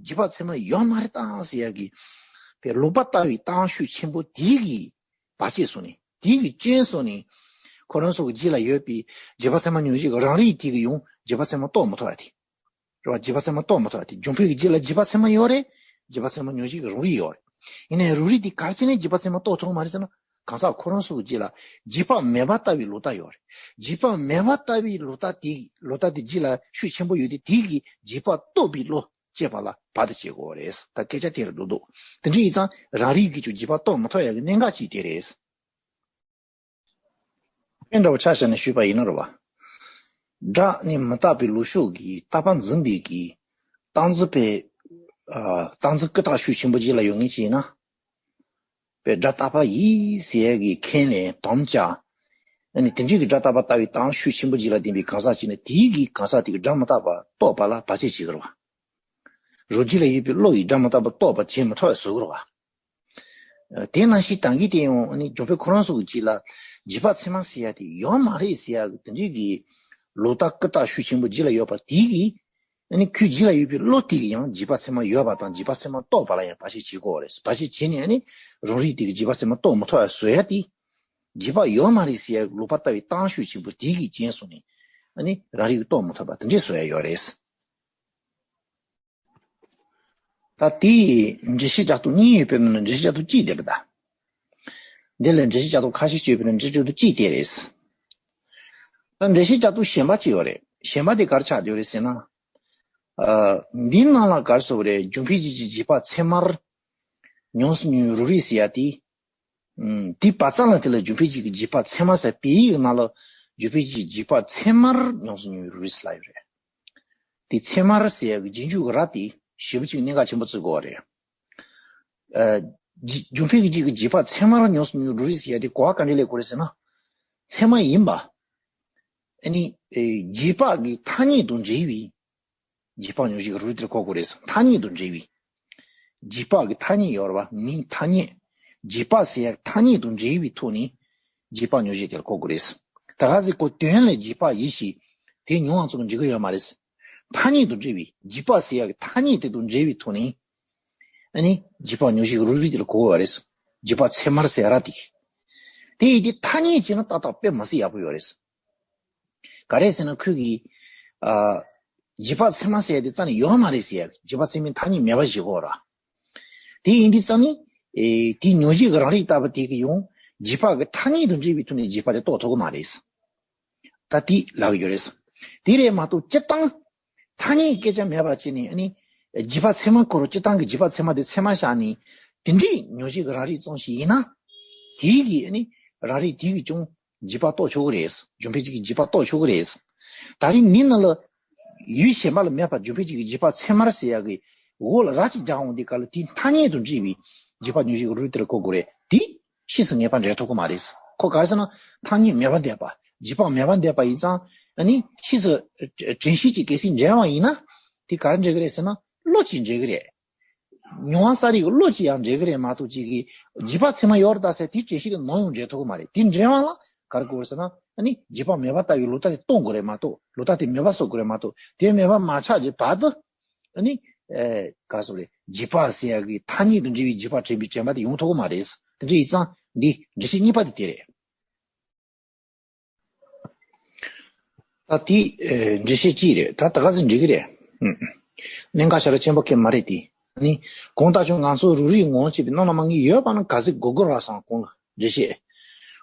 རྗེས་དཔག་ཚད་མ་ཡོད་མ་རེད་ད་ཟེར་ཡ་གི་པའི་ལོག་པ་ལྟ་བའི་རྟགས་ཤུགས་ཆེན་པོ་དེ་གི་བར་ཆད་སོང་ནས་དེ་གི་རྐྱེན་སོང་ནས་ཁོ་རང་ཚོ་གི་རྗེས་ལ་ཡོད་པའི་རྗེས་དཔག་ཚད་མ་མྱོང་བྱེད་ཀྱི་རང་རིག་དེ་གི་ཡང་རྗེས་དཔག་ཚད་མ་རྟོགས་མི་ཐུབ་ཡ་དེ། རེད་བ། རྗེས་དཔག་ཚད་མ་རྟོགས་མ་ཐུབ་པ་དེ་འབྱུང་འཕེལ་གྱི་རྗེས་ལ་རྗེས་དཔག་ཚད་མ་ཡོད་རེད། རྗེས་དཔག་ཚད་མ་མྱོང་བྱེད་ཀྱི་རང་རིག་ཡོད་རེད། ཡིན་ནའི་རང་རིག་དེ་ག་རེ་བྱས་ནས་རྗེས་དཔག་ཚད་མ་རྟོགས་ཐུབ་མ་རེད་ཟེར་ན། གང་ཟག་ཁོ་རང་ཚོ་གི་རྗེས་ལ་རྗེས་དཔག་མེད་པ་ལྟ་བུའི་ལོག་ལྟ་ཡོད་རེད། རྗེས་དཔག་མེད་པ་ལྟ་བུའི་ལོག་ལྟ་དེ་ལོག་ལྟ་དེ་རྗེས་ལ་ཤུགས་ཆེན་པོ་ཡོད་དེ་དེ་གིས་རྗེས་དཔག་རྟོགས་པའི་བློ་སྐྱེས་པ་ལ་བར་དུ་བྱེད་དགོས་རེད། ད་སྐད་ཆ་དེ་རེད་འདུག་འདུག་དེ་འདྲ་ཡིན་ཙང་རང་རིག་གིས་ཀྱང་རྗེས་དཔག་རྟོགས་མ་ཐུབ་ཡ་གི་གནད་འགག་ཅིག་དེ་རེད། དཔེ་འདྲ་བོ་ཆ་བཞག་ནས་ཞུས་པ་ཡིན་ན་རེད་བ། སྒྲ་ནི་མི་རྟག་པའི་ལུགས་ཕྱོགས་ཀྱི་རྟག་པ་འཛིན་པའི་གི་རྟག་འཛིན་པའི་ཨ་རྟག་འཛིན་ཀུན་བརྟགས་ཤུགས་ཆེན་པོ་ཅིག་ལ་ཡོད་ངེས་ཅིག་ཡིན་ན། པའི་སྒྲ་རྟག་པ་ཡིན་ཟེར་ཡས་ཀྱི་ཁས་ལེན་དམ་བཅའ། ཨ་ནི་དེ་འདྲའི་གི་སྒྲ་རྟག་པ་ལྟ་བུའི་རྟགས་ཤུགས་ཆེན་པོ་ཅིག་ལ་ལྡན་པའི་གང་ཟག་ཅིག་ནི་དེའི་གི་གང་ཟག་དེ་གི་སྒྲ་མི་རྟག་པ་རྟོགས་པ་ལ་བར་ཆད་བྱེད་ཀྱི་རེད་བ། རོ་རྒྱུད་ལ་ཡོད་པའི་བློ་ཡིས་སྒྲ་མི་རྟག་པ་རྟོགས་པ་བྱེད་མི་ཐུབ་པ་བཟོ་གི་རེད་བ། དེ་ནང་བཞིན་ད་གིན་དེ་ཡང་ཨ་ནི་འབྱུང་པོའི་ཁོ་རང་ཚོ་གི་རྗེས་ལ་རྗེས་དཔག་ཚད་མ་ཟེར་ཡ་དེ་ཡོད་མ་རེད་ཟེར་ཡ་གི་དེ་འདྲའི་གི་ལོག་ལྟ་ཀུན་བརྟགས་ཤུགས་ཆེན་པོ་རྗེས་ལ་ཡོད་པ་དེ་གིས། ཨ་ནི་ཁོའི་རྗེས་ལ་ཡོད་པའི་བློ་དེ་གིས་ཡང་རྗེས་དཔག་ཚད་མ་ཡོད་པ་དང་རྗེས་དཔག་ཚད་མ་རྟོགས་པ་ལ་ཡང་བར་ཆད་བྱེད་ཀྱི་ཡོད་རེད། བར་ཆད་བྱས་ནས་ཨ་ནི་རང་རིག་དེ་གིས་རྗེས་དཔག་ཚད་མ་རྟོགས་མི་ཐུབ་པ་བཟོ་ཡ་དེ། རྗེས་དཔག་ཡོད་མ་རེད་ཟེར་ཡ་ལོག་པར་ལྟ་བའི་རྟགས་ཤུགས་ཆེན་པོ་དེ་གིས་རྐྱེན་བཟུང་ནས་ཨ་ནི་རང་རིག་རྟོགས་མི་ཐུབ་པ་དེ་འདྲས་བཟོ་ཡ་ཡོད་རེད། ད་དེའི་འགྲེལ་བཤད་རྒྱག་ཐུབ་གཉིས་ཡོད་པའི་ནང་ནས་འགྲེལ་བཤད་རྒྱག་ཐུབ་གཅིག་དེ་རེད་ད། འདི་ལ་འགྲེལ་བཤད་རྒྱག་ཐུབ་ཁ་ཤས་ཤིག་ཡོད་པའི་ནང་འགྲེལ་བཤད་རྒྱག་ཐུབ་གཅིག་དེ་རེད། ད་འགྲེལ་བཤད་རྒྱག་ཐུབ་གཞན་པ་ཅིག་ཡོད་རེད། གཞན་པ་དེ་ག་རེ་ཆགས་བསྡད་ཡོད་རེད་ཟེར་ན། ཨ། འདིའི་ནང་ལ་ག་རེ་ཟེར་བ་རེད། འབྱུང་འཕེལ་གྱི་རྗེས་དཔག་ཚད་མར་ཉམས་སུ་མྱོང་བའི་རང་རིག་ཟེར་ཡ་དེ། ཨུམ། དེའི་བར་མཚམས་ལ་དེ་ལ་འབྱུང་འཕེལ་གྱི་རྗེས་དཔག་ཚད་མར་ཟེར་བའི་ཡིག་ནང་ལ་འབྱུང་འཕེལ་གྱི་རྗེས་དཔག་ཚད་མར་ཉམས་སུ་མྱོང་བའི་རང་རིག་ཟེར་ལབ་ཡོད་རེད། དེ་ཚད་མར་ཟེར་ཡ་གི་རྗེས་འཇུག་གི་ར་དེ་ཞེ་པོ་ཅིག་གནད་འགག་ཆེན་པོ་བརྩི་དགོས་པ་རེད། ཨ། རྗེ། འབྱུང་འཕེལ་གྱི་རྗེས་ཀྱི་རྗེས་དཔག་ཚད་མར་ཉམས་སུ་མྱོང་བའི་རང་རིག་ཟེར་ཡ་དེ་གོ་བ་ག་འདྲ་ལེན་དགོས་རེད་ཟེར་ན། ཚད་མ་ཡིན་པ། ཨ་ནི། ཨེ། རྗེས་དཔག་གི་ཐ་སྙད་དང་འབྲེལ་བའི་རྗེས་དཔག་མྱོང་བྱེད་ཀྱི་རང་རིག་དེར་གོ་དགོས་རེད། ཐ་སྙད་དང་འབྲེལ་བའི། རྗེས་དཔག་གི་ཐ་སྙད་ཡོད་རེད་བ། མིང་ཐ་སྙད། རྗེས་དཔག་ཟེར་ཡ་ཐ་སྙད་དང་འབྲེལ་བའི་ཐོག་ནས་རྗེས་དཔག་མྱོང་བྱེད་དེར་གོ་དགོས་རེད། ད་ག་ཟེ་ཀོ་དོན་ལ་རྗེས་དཔག་ཡིན་ཞེས་དེ་མྱོང་བ་ཚོ་འགྲིག་གི་ཡོད་མ་རེད། ཐ་སྙད་དང་འབྲེལ་བའི་རྗེས་དཔག་ཟེར་ཡ་གི་ཐ་སྙད་དེ་དང་འབྲེལ་བའི་ཐོག་ནས། ཨ་ནི་རྗེས་དཔག་མྱོང་བྱེད་ཀྱི་རང་རིག་དེར་གོ་དགོས་པ་རེད། རྗེས་དཔག་ཚད་མར་ཟེར་ཡ་ར་དེ། དེ་ཡི་དེ་ཐ་སྙད་བྱས་ན་ཏག་ཏག་དཔེ་མ་སྲིད་ཡག་པོ་ཡོད་རེད། ག་རེ་ཟེར་ན་ཁོས་ཀྱིས། ཨ། རྗེས་དཔག་ཚད་མ་ཟེར་ཡ་དེ་རྩ་ནས་ཡོད་མ་རེད་ཟེར་ཡ། རྗེས་དཔག་ཚད་མའི་ཐ་སྙད་མེད་པ་ཞིག་གོ་ར། དེ་ཡིན་དུས་རྩ་ནས། ཨེ། དེའི་མྱོང་བྱེད་ཀྱི་རང་རིག་ལྟ་བུ་དེ་གི་ཡང་རྗེས་དཔག་གི་ཐ་སྙད་དང་འབྲེལ་བའི་ཐོག་ནས་རྗེས་དཔག་དེ་རྟོགས་ཐུབ་ཀྱི་མ་རེད། ད་དེ་ལབ་ཀྱི་ཡོད་རེད། དེ་རེད་མ་གཏོགས་སྤྱིར་བཏང་། ཐ་སྙད་སྐད་ཆ་མེད་པ་བྱས་ནས་ཨ་ནི། རྗེས་དཔག་ཚད་མ་སྐོར་སྤྱིར་བཏང་གི་རྗེས་དཔག་ཚད་མ་དེ་ཚད་མ་བཞག་ནས། དེ་འདྲའི་མྱོང་བྱེད་ཀྱི་རང་རིག་ཙམ་ཞིག་ཡིན་ན། དེའི་གི་ཨ་ནི། རང་རིག་དེའི་གི་ཅུང་རྗེས་དཔག་རྟོགས་ཆོག་གི་རེད། འབྱུང་འཕེལ་གྱི་རྗེས་དཔག་རྟོགས་ཆོག་གི་རེད། ད་རིང་འདི་ནང་ལ་ཡུལ་གཞན་པ་ལ་མེད་པ་འབྱུང་འཕེལ་གྱི་རྗེས་དཔག་ཚད་མར་ཟེར་ཡག་གི་འོག་ལ་ར་གཅིག་རྒྱག་འོང་དུས་སྐབས་ལ་དེའི་ཐ་སྙད་དང་འབྲེལ་བའི་རྗེས་དཔག་མྱོང་བྱེད་ཀྱི་རང་རིག་དེར་གོ་དགོས་རེད། དེ་ཕྱིས་སུ་ངེས་པ་འབྲེལ་ཐུབ་ཀྱི་མ་རེད། ཁོ་ག་རེ་ཟེར་ན་ཐ་སྙད་མེད་པར་འདོད་པ། རྗེས་དཔག་མེད་པར་འདོད་པ་ཡིན་ཙང་ཨ་ནི་ཕྱིས་སུ་དྲན་ཤེས་ཀྱིས་གལ་སྲིད་འབྲེལ་བ་ཡིན་ན་དེ་ག་རེ་འབྲེལ་གི་རེད་ཟེར་ན་བློ་གཅིག་འབྲེལ་གི་རེད། མྱོང་བ་ས་རིག་གི་བློ་གཅིག་ཡང་འབྲེལ་གི་རེད་མ་གཏོགས་གཅིག་གིས་རྗེས་དཔག་ཚད་མ་ཡོད་རེད་ད་ཟེར་དེ་དྲན་ཤེས་ཀྱིས་ནམ་ཡང་འབྲེལ་ཐུབ་ཀྱི་མ་རེད། དེ་འབྲེལ་བ་ལ་ག་རེ་དགོས་རེད་ཟེར་ན་ཨ་ནི་རྗེས་དཔག་མེད་པར་ལྟ་བའི་ལོག་ལྟ་དེ་སྟོང་དགོས་རེད་མ་གཏོགས་ལོག་ལྟ་དེ་མེད་པ་བཟོ་དགོས་རེད་མ་གཏོགས་དེ་མེད་པ་མ་ཆགས་ཀྱི་བར་དུ། ཨ་ནི། ཨེ། ག་སོགས་རེད། རྗེས་དཔག་ཟེར་ཡག་གི་ཐ་སྙད་དང་འབྲེལ་བའི་རྗེས་དཔག་དྲན་པའི་དྲན་པ་དེ་ཡོང་ཐུབ་ཀྱི་མ་རེད། དེ་འདྲ་ཡིན་ཙང་འདི་འགྲེལ་བཤད་གཉིས་པ་དེ་དེ་རེད། ད་དེ། ཨེ། འགྲེལ་བཤད་གཅིག་རེད། ད་ད་ག་ཟེ་འགྲིག་གི་རེད། ཨུམ། གནད་འགག་ཞེ་དྲག་ཆེན་པོ་གང་ཡང་མ་རེད་དེ། ཨ་ནི། གང་ལྟར་ཀྱང་ང་ཚོ་རང་རིག་ངོ་བོར་བྱས་པའི་སྣང་ལ་མ་ངེས་ཡོད་པ་ན་ག་ཟེ་དགོས་དགོས་ར་སོང་གོང་ལ་འགྲེལ་བཤད།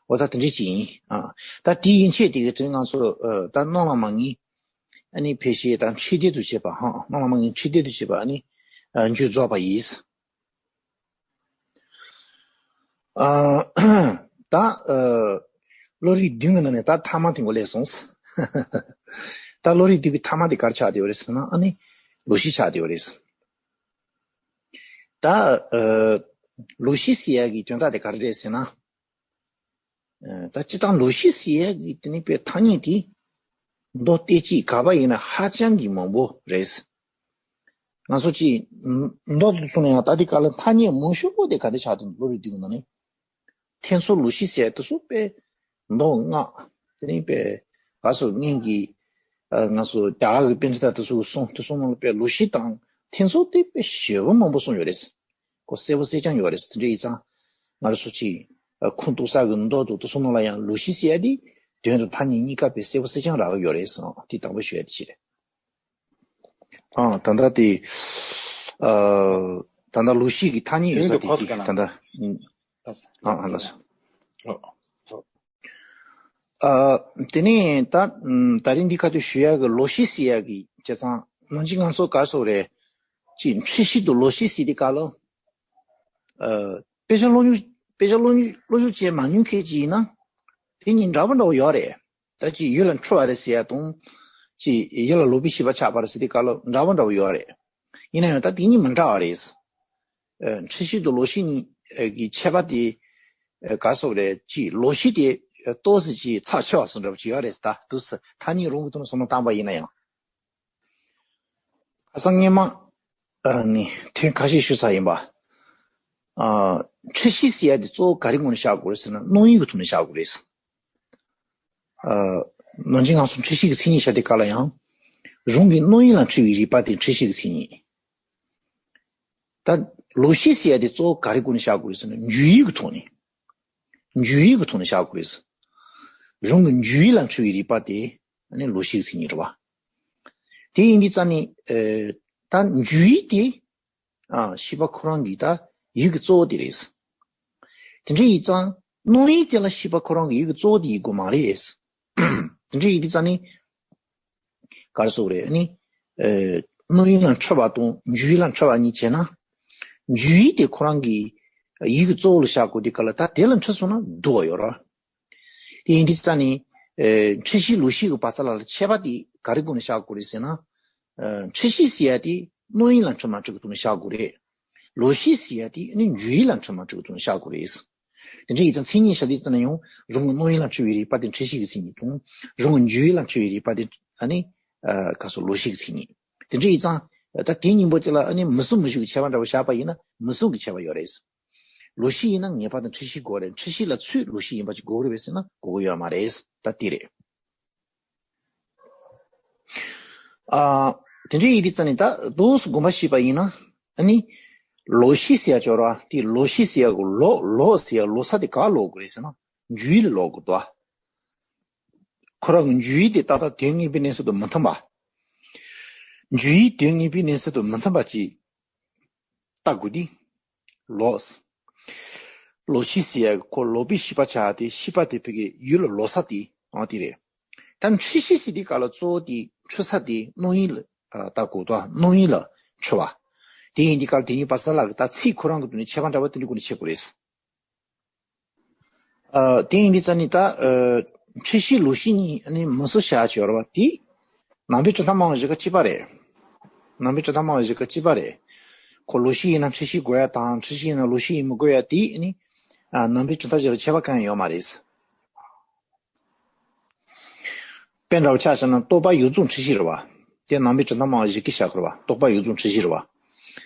འོ་ད་དེ་འདྲ་ཅིག་ཡིན། ཨ། ད་དེ་ཡན་ཆད་དེ་གི་དོན་ང་ཚོ། ཨ། ད་སྣང་ལ་མ་ངེས། ཨ་ནི་ཕལ་ཆེར་དང་ཕྱི་དོན་དུ་བྱེད་པ་ཧང་སྣང་བ་མ་ངེས་ཕྱི་དོན་དུ་བྱེད་པ་ཨ་ནི་མཇུག་རྫོགས་པ་ཡིན། ཨ། ད། ཨ། བློ་རིག་བདུན་གྱི་ནང་ནས་ད་ཐ་མ་དེ་འགོ་ལས་སོང་། ད་བློ་རིག་བདུན་གྱི་ཐ་མ་དེ་ག་རེ་ཆགས་བསྡད་ཡོད་རེད་ཟེར་ན་ཨ་ནི་ལོག་ཤེས་ཆགས་བསྡད་ཡོད་རེད། ད། ཨ། ལོག་ཤེས་ཟེར་ཡག་གི་དོན་དག་དེ་ག་རེ་རེད་ཟེར་ན། ཨ། ད་སྤྱིར་བཏང་ལོག་ཤེས་ཟེར་ཡག་གི་དེ་ནི་པའི་ཐ་སྙད་དེ་མདོ་སྡེ་སྤྱིའི་ག་པ་ཡིན་ན་ཧ་ཅང་གི་མང་པོ་རེད། ང་ཚོ་ཅིག་མདོ་དེ་ཚོ་ནས་ཡང་ད་ལྟའི་སྐབས་ལ་ཐ་སྙད་མང་ཤོས་པོ་དེ་ག་རེ་ཆགས་འདུག་བློ་རིག་བདུན་གྱི་ནང་ནས། ཐེ་ཚོམ་ལོག་ཤེས་ཟེར་དེ་ཚོ་དཔེ་མདོ་སྔགས་དེ་ནི་དཔེ་ག་སོ་སྔོན་གྱི་ཨ་ང་ཚོ་རྒྱ་གར་གྱི་པཎྜི་ཏ་དེ་ཚོ་གསུང་དེ་ཚོ་ནང་ལ་དཔེ་ལོག་ཤེས་དང་ཐེ་ཚོམ་དེ་དཔེ་ཞེ་པོ་མང་པོ་གསུངས་ཡོད་རེད། ཁོ་གསལ་པོ་གསལ་རྐྱང་ཡོད་རེད། དེ་འདྲ་ཡིན་ཙང་ང་རང་ཚོ་ཅིག་ཁུངས་གཏུགས་ས་གི་མདོ་དང་དེ་ཚོ་ནང་ལ་ཡང་ལོག་ཤེས་ཟེར་ཡ་དེ་དོན་དང་ཐ་སྙད་གཉིས་ཀ་དཔེ་གསལ་པོ་གསལ་རྐྱང་རག་གི་ཡོད་རེད་ཟེར་དེ་དང་པོ་ཞུ་ཡ་དེ་ཅིག་རེད། ཨ། ད་ལྟ་དེ། ཨ། ད་ལྟ་ལོག་ཤེས་ཀྱི་ཐ་སྙད་ཡོད་ས་དེ་ཅིག་ད་ལྟ། ཨ། ཨ། ལགས་སོ། ཨ། དེ་ནས་ད། ད་རིང་འདི་ཁ་ཐུག་ཞུ་ཡག་གི་ལོག་ཤེས་ཟེར་ཡག་གི་བྱས་ཙང་ནང་གཅིག་ང་ཚོ་ག་སོགས་རེད། ཅིག་འཁྲུལ་ཤེས་དང་ལོག་ཤེས་ཟེར་དུས་སྐབས་ལ། ཨ། དཔེ་ཆ་ཀློག་མྱོང་དཔེ་ཆ་ཀློག་མྱོང་ཀློག་ཤེས་བྱས་མ་མྱོང་མཁན་ཅིག་ཡིན་ན། དེ་གཉིས་འདྲ་པོ་འདྲ་པོ་ཡོད་རེད། ད་ཅིག་ཡུལ་ལ་འཁྲུལ་བ་རེད་ཟེར་ཡ་དང་ ཅིག་ཡིད་ལ་ལོག་པའི་ཤེས་པ་ཆགས་པ་རེད་ཟེར་དུས་སྐབས་ལ་འདྲ་བ་འདྲ་བོ་ཡོད་རེད། ཡིན་ན་ཡང་ད་དེ་གཉིས་མི་འདྲ་བ་རེད། ཨ་འཁྲུལ་ཤེས་དང་ལོག་ཤེས་གཉིས་ཀྱི་ཁྱད་པར་དེ་ཨ་ག་སོགས་རེད། ཅིག་ལོག་ཤེས་དེ་ཏོག་ཙམ་ཅིག་ཚབས་ཆེ་བ་བཟོ་འདྲ་བོ་ཅིག་ཡོད་རེད། ད་དུས་སུ་ཐ་སྙད་རང་གི་ཐོག་ནས་བསམ་བློ་བཏང་པ་ཡིན་ན་ཡང་། ཁ་སང་སྔས་མ་ཨ་ནི་ཐེངས་ཁ་ཤས་ཞུས་ཚར་ཡིན་པ། ཨ་འཁྲུལ་ཤེས་ཟེར་ཡ་དེ་གཙོ་བོ་ག་རེ་སྒོ་ནས་བཞག་དགོས་རེད་ཟེར་ན། རྣམ་དབྱེ་གི་ཐོག་ནས་བཞག་དགོས་རེད། ཨ་ནང་ཆེན་སྔགས་སུ་འཁྲུལ་ཤེས་ཀྱི་མཚན་ཉིད་བཤད་དུས་སྐབས་ལ་ཡང་། རང་གི་རྣམ་དབྱེ་ལ་འཁྲུལ་བའི་རིག་པ་དེ་འཁྲུལ་ཤེས་ཀྱི་མཚན་ཉིད། ད་ལོག་ཤེས་ཟེར་ཡ་དེ་གཙོ་བོ་ག་རེ་སྒོ་ནས་བཞག་དགོས་རེད་ཟེར་ན། འཇུག་ཡུལ་གྱི་ཐོག་ནས། འཇུག་ཡུལ་གྱི་ཐོག་ནས་བཞག་དགོས་རེད། རང་གི་འཇུག་ཡུལ་ལ་འཁྲུལ་བའི་རིག་པ་དེ་ཨ་ནི་ལོག་ཤེས་ཀྱི་མཚན་ཉིད་རེད་བ། དེ་ཡིན་དུས་ཙང་ནི་ཨ་ད་འཇུག་ཡུལ་དེ་ཨ་ཤེས་པ་ཁོ་རང་གི་ད་ཡུལ་གྱི་གཙོ་བོ་དེ་རེད། དེ་འདྲ་ཡིན་ཙང་རྣམ་དབྱེ་དེ་ལ་ཤེས་པ་ཁོ་རང་གི་ཡུལ་གྱི་གཙོ་བོ་དེ་ཡིན་དགོས་མ་རེད། དེ་འདྲ་ཡིན་དུས་ཙང་ནི་ག་རེ་ཟེར་དགོས་རེད། ཨ་ནི་ཨ་རྣམ་དབྱེ་ལ་འཁྲུལ་བ་དང་འཇུག་ཡུལ་ལ་འཁྲུལ་བ་གཉིས་བྱས་ན། འཇུག་ཡུལ་དེ་ཁོ་རང་གི་ཡུལ་གྱི་གཙོ་བོ་ལ་བཞག་དགོས་དུས་སྐབས་ལ། ད་དེ་ལ་འཁྲུལ་སོང་ན་སྡུག་པ་ཡོད་རེད། དེ་ཡིན་དུས་ཙང་ནི་ཨ་འཁྲུལ་ཤེས་ལོག་ཤེས་ཀྱི་བར་མཚམས་ལ་ཁྱད་པར་དེ་ག་རེ་སྒོ་ནས་བཞག་དགོས་རེད་ཟེར་ན། ཨ་འཁྲུལ་ཤེས་ཟེར་ཡ་དེ་རྣམ་དབྱེ་ལ་འཁྲུལ་མ་འཁྲུལ་གྱི་ཐོག་ནས་བཞག་དགོས་རེད། ལོག་ཤེས་ཟེར་ཡ་དེ་ནི་འཇུག་ཡུལ་ལ་འཁྲུལ་མ་འཁྲུལ་གྱི་ཐོག་ནས་བཞག་དགོས་རེད། དེ་འདྲ་ཡིན་ཙང་མཚན་ཉིད་བཞག་དུས་ཙམ་ན་ཡང་། རང་གི་རྣམ་དབྱེ་ལ་འཁྲུལ་བའི་རིག་པ་དེ་འཁྲུལ་ཤེས་ཀྱི་མཚན་ཉིད་དང་། རང་གི་འཇུག་ཡུལ་ལ་འཁྲུལ་བའི་རིག་པ་དེ་ཨ་ནི་ཨ་ག་སོ་ལོག་ཤེས་ཀྱི་མཚན་ཉིད། དེ་འདྲ་ཡིན་ཙང་ད་དེ་གཉིས་པོ་དེ་ལ་ཨ་ནི་མུ་གསུམ་མུ་བཞི་གི་ཁྱད་པར་འདྲ་བོ་བཞག་པ་ཡིན་ན་མུ་གསུམ་གྱི་ཁྱད་པར་ཡོད་རེད། ལོག་ཤེས་ཡིན་ན་ངེས་པར་དུ་འཁྲུལ་ཤེས་དགོས་རེད། འཁྲུལ་ཤེས་ལ་ཚུད་ལོག་ཤེས་ཡིན་པ་ཅིག་དགོས་རེད་པས་ཟེར་ན་དགོས་ཀྱི་ཡོད་མ་རེད། ད་དེ་རེད། ཨ་དེ་འདྲ་ཡིན་དུས་ཙང་ནི་ད་འདུག་སེ་དགོངས་པ་བཞེས་པ་ཡིན་ན། ཨ་ནི་ལོག་ཤེས་ཟེར་ཡ་ཅིག་ཡོད་རེད་བ། དེ་ལོག་ཤེས་ཟེར་ཡ་གི་ལོག་ལོག་ཟེར་ཡ་ལོག་ས་དེ་ག་ལོག་དགོས་རེད་ཟེར་ན། འཇུག་ཡུལ་ལ་ལོག་དགོས་འདུག་བ། ཁོ་རང་གི་འཇུག་ཡུལ་དེ་ཏག་ཏག་དོན་ངེས་པའི་གནས་ཚུལ་དང་མི་མཐུན་པ། འཇུག་ཡུལ་དོན་ངེས་པའི་གནས་ཚུལ་དང་མི་མཐུན་པ་ཅིག་ལྟ་དགོས་དུས། ལོག་ལོག་ཤེས་ཟེར་ཡ་ཁོ་ལོག་པའི་ཤེས་པ་ཆགས་ཏེ། ཤེས་པ་དེ་ཕ་གི་ཡུལ་ལ་ལོག་ས་དེ་ཨང་དེ་རེད། ད་འཁྲུལ་ཤེས་ཟེར་དུས་སྐབས་ལ་གཙོ་བོ་དེ་འཁྲུལ་ས་དེ་རྣམ་དབྱེ་ལ་ཨ་ལྟ་དགོས་འདུག་རྣམ་དབྱེ་ལ་འཁྲུལ་བ། དེ་ཡིན་དུས་སྐབས་ལ་དེ་གཉིས་བར་མཚམས་ལ་གི་ད་ཚིག་ཁོ་རང་གི་སྟེང་ནས་ཁྱད་པར་འདྲ་བ་དེ་འདྲ་སྒོ་ནས་ཕྱེ་དགོས་རེད། ཨ་དེ་ཡིན་དུས་ཙང་ནི་ད་ཨ་འཁྲུལ་ཤེས་ལོག་ཤེས་གཉིས་ཨ་ནི་མུ་གསུམ་བཞག་ཡ་ཅིག་ཡོད་རེད་བ། དེ་ནང་པའི་གྲུབ་མཐའ་སྨྲ་བ་བཞི་ཀ་གཅིག་པ་རེད། ནང་པའི་གྲུབ་མཐའ་སྨྲ་བ་བཞི་ཀ་གཅིག་པ་རེད། ཁོ་ལོག་ཤེས་ཡིན་ན་འཁྲུལ་ཤེས་དགོས་ཡ་དང་། འཁྲུལ་ཤེས་ཡིན་ན་ལོག་ཤེས་ཡིན་མི་དགོས་ཡ་དེ་ཨ་ནི་ཨ་ནང་པའི་གྲུབ་མཐའ་བཞི་ལ་ཁྱད་པར་གང་ཡང་ཡོད་མ་རེད། དཔེ་འདྲ་བོ་ཆ་བཞག་ན་རྟོག་པ་ཡོད་ཚད་འཁྲུལ་ཤེས་རེད་བ། དེ་ནང་པའི་གྲུབ་མཐའ་སྨྲ་བ་བཞི་ཀས་བཞག་གི་རེད་བ། རྟོག་པ་ཡོད་ཚད་འཁྲུལ་ཤེས་རེད་བ།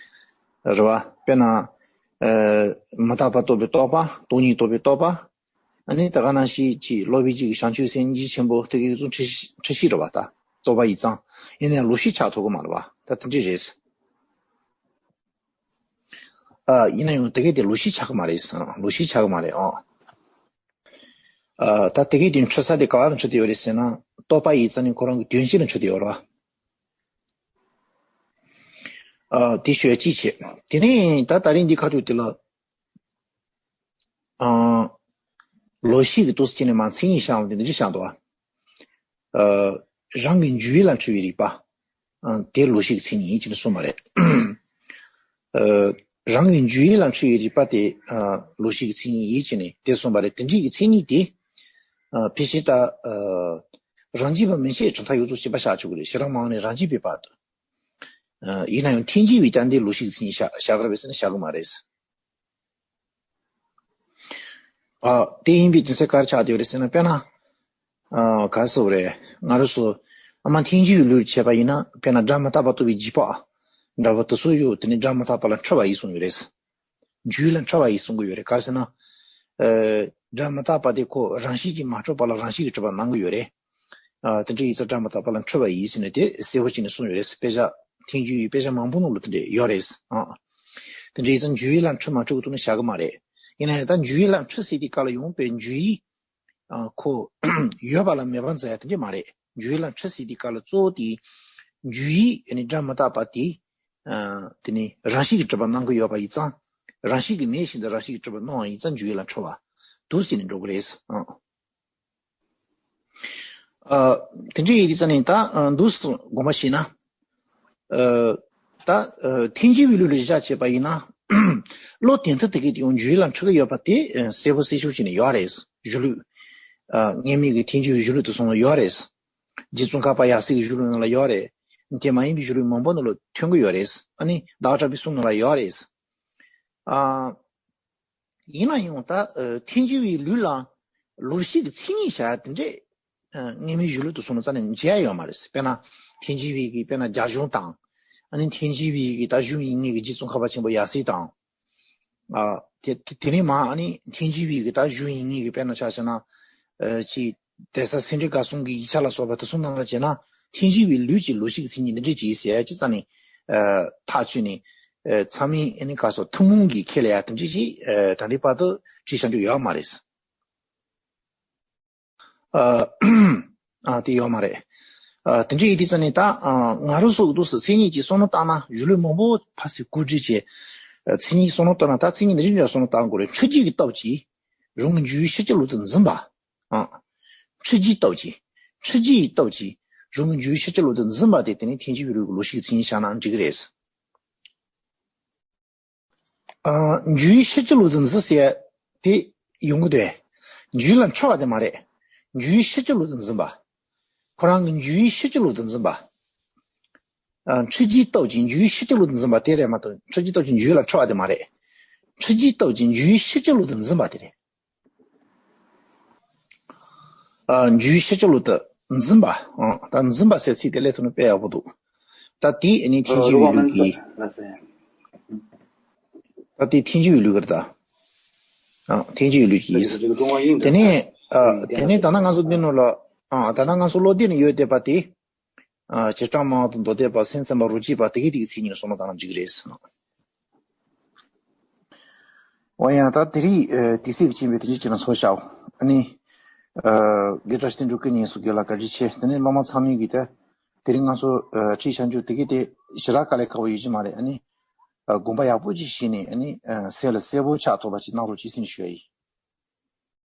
རེད་བ། དཔེར་ན། ཨ་མི་རྟག་པ་རྟོགས་པའི་རྟོག་པ། སྟོང་ཉིད་རྟོགས་པའི་རྟོག་པ། ཨ་ནི་ད་ག་ནང་བཞིན་གྱི་སློབ་དཔོན་གཅིག་གི་བྱང་ཆུབ་སེམས་རྒྱུད་ཆེན་པོ་དེ་གའི་ཚོ་འཁྲུལ་ཤེས་འཁྲུལ་ཤེས་རེད་བ། ད་རྟོག་པ་ཡིན་ཙང་། ཡིན་ན་ཡང་ལོག་ཤེས་ཆགས་ཐུབ་ཀྱི་མ་རེད་བ། ད་དེ་འདྲས་རེད། ཨ་ཡིན་ན་ཡང་དེ་གའི་དེ་ལོག་ཤེས་ཆགས་ཀྱི་མ་རེད། ཨ་ལོག་ཤེས་ཆགས་ཀྱི་མ་རེད། ཨོ། ཨ་ད་དེ་གའི་དེ་འཁྲུལ་ས་དེ་ག་བ་ལ་འཁྲུལ་བསྡད་ཡོད་རེད་ཟེར་ན། རྟོག་པ་ཡིན་ཙང་ནི་ཁོ་རང་གི་དོན་སྤྱི་ལ་འཁྲུལ་བསྡད་ཡོད་རེད་བ། ཨ་དེ་ཤོད་ཅི་བྱེད། དེ་ནས་ད་ད་རིང་འདི་ཁ་ཐུག་དེ་ལ། ཨ་ལོག་ཤེས་ཀྱི་ཏོག་ཙམ་ཅིག་ནས་མ་མཚན་ཉིད་བཤད་འོང་དེ་འདི་འདྲ་བཤད་འདུག་བ། ཨ་རང་གི་འཇུག་ཡུལ་ལ་འཁྲུལ་བའི་རིག་པ། ཨ་དེ་ལོག་ཤེས་ཀྱི་མཚན་ཉིད་ཡིན་ཅེས་ནས་གསུངས་པ་རེད། ཨ་རང་གི་འཇུག་ཡུལ་ལ་འཁྲུལ་བའི་རིག་པ་དེ་ཨ་ལོག་ཤེས་ཀྱི་མཚན་ཉིད་ཡིན་ཅེས་ནས་དེ་གསུངས་པ་རེད། དེ་འདྲའི་གི་མཚན་ཉིད་དེ་ཨ་ཕལ་ཆེར་ད་ཨ་རང་རྒྱུད་པ་མན་ཆད་གྲུབ་མཐའ་ཡོད་ཚུལ་བྱེད་པ་བཞག་ཆོག་གི་རེད། ཞེ་དྲག་མང་ནས་རང་རྒྱུད་པའི་བར་དུ། ཨ་ཡིན་ན་ཡང་ཐལ་འགྱུར་བས་ཀྱང་འདི་ལོག་ཤེས་ཀྱི་མཚན་ཉིད་བཞག་བཞག་གི་རེད་པས་ཟེར་ན་བཞག་གི་མ་རེད། ཨ་དེ་ཡིན་པའི་རྒྱུ་མཚན་ག་རེ་ཆགས་བསྡད་ཡོད་རེད་ཟེར་ན། དཔེར་ན། ཨ་ག་རེ་ཟེར་དགོས་རེད། ང་རང་ཚོ་ཨ་མ་ཐལ་འགྱུར་བའི་ལུགས་བྱས་པ་ཡིན་ན། དཔེར་ན་སྒྲ་མི་རྟག་པ་རྟོགས་པའི་འཇུག་པ་འདྲ་བོ་དེ་ཚོ་ཡོད། དེ་ནི་སྒྲ་མི་རྟག་པ་ལ་འཁྲུལ་བ་ཡིན་གསུངས་ཡོད་རེད། འཇུག་ཡུལ་ལ་འཁྲུལ་བ་ཡིན་གསུང་གི་ཡོད་རེད། ག་རེ་ཟེར་ན། ཨ་སྒྲ་མི་རྟག་པ་དེ་ཁོ་རང་བཞིན་གྱིས་མ་གྲུབ་པ་ལ་རང་བཞིན་གྱིས་གྲུབ་པར་སྣང་གི་ཡོད་རེད། ཨ་དེ་འདྲ་ཡིན་ཙང་སྒྲ་མི་རྟག་པ་ལ་འཁྲུལ་བ་ཡིན་ཟེར་ནས་དེ་གསལ་པོ་བྱས་ནས་གསུངས་ཡོད་རེད། དཔེ་ཆ་ཐལ་འགྱུར་བའི་དཔེ་ཆ་མང་པོ་ནང་ལ་དེ་འདྲ་ཡོད་རེད། ཨ་དེ་འདྲ་ཡིན་ཙང་འཇུག་ཡུལ་ལ་འཁྲུལ་མ་འཁྲུལ་གྱི་ཐོག་ནས་བཞག་གི་མ་རེད། ཡིན་ན་ཡང་ད་འཇུག་ཡུལ་ལ་འཁྲུལ་ཟེར་དུས་སྐབས་ལ་ཡང་དཔེ་འཇུག་ཡུལ་ཨ་ཁོ་ཡོད་པ་ལ་མེད་པ་མཛད་ཡ་དེ་འདྲ་མ་རེད། འཇུག་ཡུལ་ལ་འཁྲུལ་ཟེར་དུས་སྐབས་ལ་གཙོ་བོ་དེ་འཇུག་ཡུལ་ཨ་ནི་སྒྲ་མི་རྟག་པ་དེ། ཨ་དེ་ནི་རང་བཞིན་གྱིས་གྲུབ་པར་སྣང་གི་ཡོད་པ་ཡིན་ཙང་། རང་བཞིན་གྱིས་མེད་བཞིན་དུ་རང་བཞིན་གྱིས་གྲུབ་པར་སྣང་བ་ཡིན་ཙང་འཇུག་ཡུལ་ལ་འཁྲུལ་བ་འདུག་ཟེར་ནས་འགྲོ་གི་རེད། ཨ་ཨ་དེ་འདྲ་ཡིན་དུས་ཙང་ནས་ད་ཨ་འདུག་སེ་དགོངས་པ་བཞེས་ན། ཨ་ད་ཨ་ཐལ་འགྱུར་བའི་ལུགས་ལ་བཞག་བྱས་པ་ཡིན་ན། བློ་དོན་མཐུན་དེ་གའི་དེ་ཡང་འཇུག་ཡུལ་ལ་འཁྲུལ་གྱི་ཡོད་པ་དེ་ཨ་གསལ་པོ་གསལ་ཤོས་བྱས་ནས་ཡོད་རེད། གཞི་ལུགས། ཨ་དངོས་མེད་ཀྱི་ཐལ་འགྱུར་བའི་གཞི་ལུགས་དེ་སོང་ཡོད་རེད། རྗེ་ཙོང་ཁ་པ་ཡབ་སྲས་ཀྱི་གཞུང་ལུགས་ནང་ལ་ཡོད་རེད། དེ་མ་ཡིན་པའི་གཞུང་ལུགས་མང་པོ་ནང་ལ་ཐོན་གྱི་ཡོད་རེད། ཨ་ནི་ཟླ་བ་གྲགས་པའི་གསུང་ནང་ལ་ཡོད་རེད། ཨ། ཡིན་ན་ཡང་ད་ཨ་ཐེངས་གཅིག་པའི་ལུགས་ལ་ལོ་ཤས་ཀྱི་མཚན་ཉིད་བྱ་ཡ་དེ་འདྲས་ཨ་སྔ་མའི་གཞུང་ལུགས་དང་སོང་ན་རྩ་ནས་མཇལ་ཡ་ཡོད་མ་རེད། དཔེར་ན་ཐེངས་གཅིག་པའི་གི་དཔེར་ན་རྒྱ་གཞུང་དང་། ཨ་ནི་ཐེངས་གཅིག་པའི་གི་ད་གཞུང་ཡིན་ངེས་ཀྱི་རྗེ་ཙོང་ཁ་པ་ཆེན་པོ་ཡབ་སྲས་དང་། ཨ་དེ་དེ་དེ་ནས་མ་ཨ་ནི་ཐེངས་གཅིག་པའི་གི་ད་གཞུང་ཡིན་ངེས་ཀྱི་དཔེར་ན་ཆ་བཞག་ན་ཨ་ཅིག་གདན་ས་སེ་འབྲས་དགའ་གསུམ་གྱི་ཡིག་ཆ་ལ་སོགས་པ་དེ་ཚོ་ནང་ལ་བྱས་ན་ཐེངས་གཅིག་པའི་ལུགས་ཀྱི་ལོ་ཤས་ཀྱི་མཚན་ཉིད་འདི་འདྲས་ཅིག་ཟེར་ཡ་ཅིག་རྩ་ནས་ཨ་ཐག་ཆོད་ནས་ཨ་ཚང་མས་ཨ་ནི་ག་སོ་ཐུན་མོང་གི་ཁས་ལེན་ཡ་དེ་འདྲས་ཅིག་ཨ་ད་ལྟའི་བར་དུ་བྲིས་བཞག་རྒྱུ་ཡོད་མ་རེད། ཨ་ཨ་དེ་ཡོད་མ་རེད། ཨ་དེ་འདྲ་ཡིན་དུས་ཙང་ནས་ད་ཨ་ང་རང་ཚོ་གི་འདུག་སེ་མཚན་ཉིད་ཀྱི་བསམ་བློ་བཏང་ན་གཞུང་ལུགས་མང་པོ་ཕར་ཚུར་བསྐོར་བྲིས་བྱས། ཨ་མཚན་ཉིད་བསམ་བློ་བཏང་ན་ད་མཚན་ཉིད་འདི་རིགས་འདྲ་བསམ་བློ་བཏང་དགོས་རེད། འཁྲུལ་རྒྱུ་གི་སྟོབས་ཀྱིས་རང་གི་འཇུག་ཡུལ་ཤེས་བྱ་ལུགས་དེ་འཛིན་པ། ཨ་འཁྲུལ་རྒྱུའི་སྟོབས་ཀྱིས། འཁྲུལ་རྒྱུའི་སྟོབས་ཀྱིས་རང་གི་འཇུག་ཡུལ་ཤེས་བྱ་ལུགས་དེ་འཛིན་པ་དེ་དེ་ནི་ཐེངས་གཅིག་པའི་ལུགས་ཀྱི་ལོ་ཤས་ཀྱི་མཚན་ཉིད་བཞག་ན་འགྲིག་གི་རེད། ཨ་འཇུག་ཡུལ་ཤེས་བྱ་ལུགས་དེ་འཛིན་ཟེར་དེ་ཡོང་གི་འདུག་འཇུག་ཡུལ་ལ་འཕྲོད་པ་དེ་མ་རེད། འཇུག་ཡུལ་ཤེས་བྱ་ལུགས་དེ་འཛིན་པ། ཁོ་རང་གི་འཇུག་ཡུལ་ཤེས་བྱ་ལུགས་དེ་འཛིན་པ། ཨ་འཁྲུལ་རྒྱུའི་སྟོབས་ཀྱིས་འཇུག་ཡུལ་ཤེས་བྱ་ལུགས་དེ་འཛིན་པ་དེ་རེད་མ་གཏོགས་འཁྲུལ་རྒྱུའི་སྟོབས་ཀྱིས་འཇུག་ཡུལ་ལ་འཕྲོད་པ་དེ་མ་རེད། འཁྲུལ་རྒྱུའི་སྟོབས་ཀྱིས་འཇུག་ཡུལ་ཤེས་བྱ་ལུགས་དེ་འཛིན་པ་དེ་རེད། ཨ་འཇུག་ཡུལ་ཤེས་བྱ་ལུགས་དེ་འཛིན་པ། ཨ་ད་འཛིན་པ་ཟེར་ཚིག་དེ་སླེབས་ཐུབ་ན་དཔེ་ཡག་པོ་འདུག་ད་དེ་ཨ་ནི་ཐེངས་གཅིག་པའི་ལུགས་ཀྱི། ད་དེ་ཐེངས་གཅིག་པའི་ལུགས་ཀྱི་རེད་ད། ཨ་ཐེངས་གཅིག་པའི་ལུགས་ཀྱི། དེ་ནས་ཨ་དེ་ནས་ད་ལྟ་ང་ཚོ་འདི་ནང་ལ་ཨ་ད་ལྟ་ང་ཚོ་བློ་འདི་ནས་ཡོད་བསྡད་པ་དེ། ཨ་རྗེས་འབྲང་མང་དང་མདོ་སྡེ་པ་སེམས་ཙམ་པ་རོ་གཅིག་པ་དེ་གའི་དེ་གའི་མཚན་ཉིད་ལ་བསམ་བློ་བཏང་ན་འགྲིག་གི་རེད་ཟེར་ན། འོ་ཡང་ད་དེ་རིང་ཨ་དུས་ཚོད་ཀྱི་རྐྱེན་པས་དེ་འདྲ་བྱས་ན་ཚོ་བྱའོ། ཨ་ནི་ཨ་དགེ་བཀྲ་ཤིས་བསྟན་འགྲོ་སྐུ་ཉིད་སོགས་རྒྱུད་ལ་བཀའ་དྲིན་ཆེ། དེ་ནས་སློབ་མ་ཚང་མས་ཀྱིས་ད་དེ་རིང་ང་ཚོ་ཨ་ཁྲིད་བྱ་རྒྱུ་དེ་གའི་དེ་ཞེ་དྲག་དཀའ་ལས་ཁག་པོ་ཡོད་ཀྱི་མ་རེད། ཨ་ནི་ཨ་དགོངས་པ་ཡག་པོ་ཅིག་བཞེས་ནས་ཨ་ནི་ཨ་གསལ་ལ་གསལ་པོ་ཆགས་ཐུབ་པ་ཅིག་གནང་རོགས་གྱིས་ཟེར་ནས་ཞུ་ཡ་ཡིན།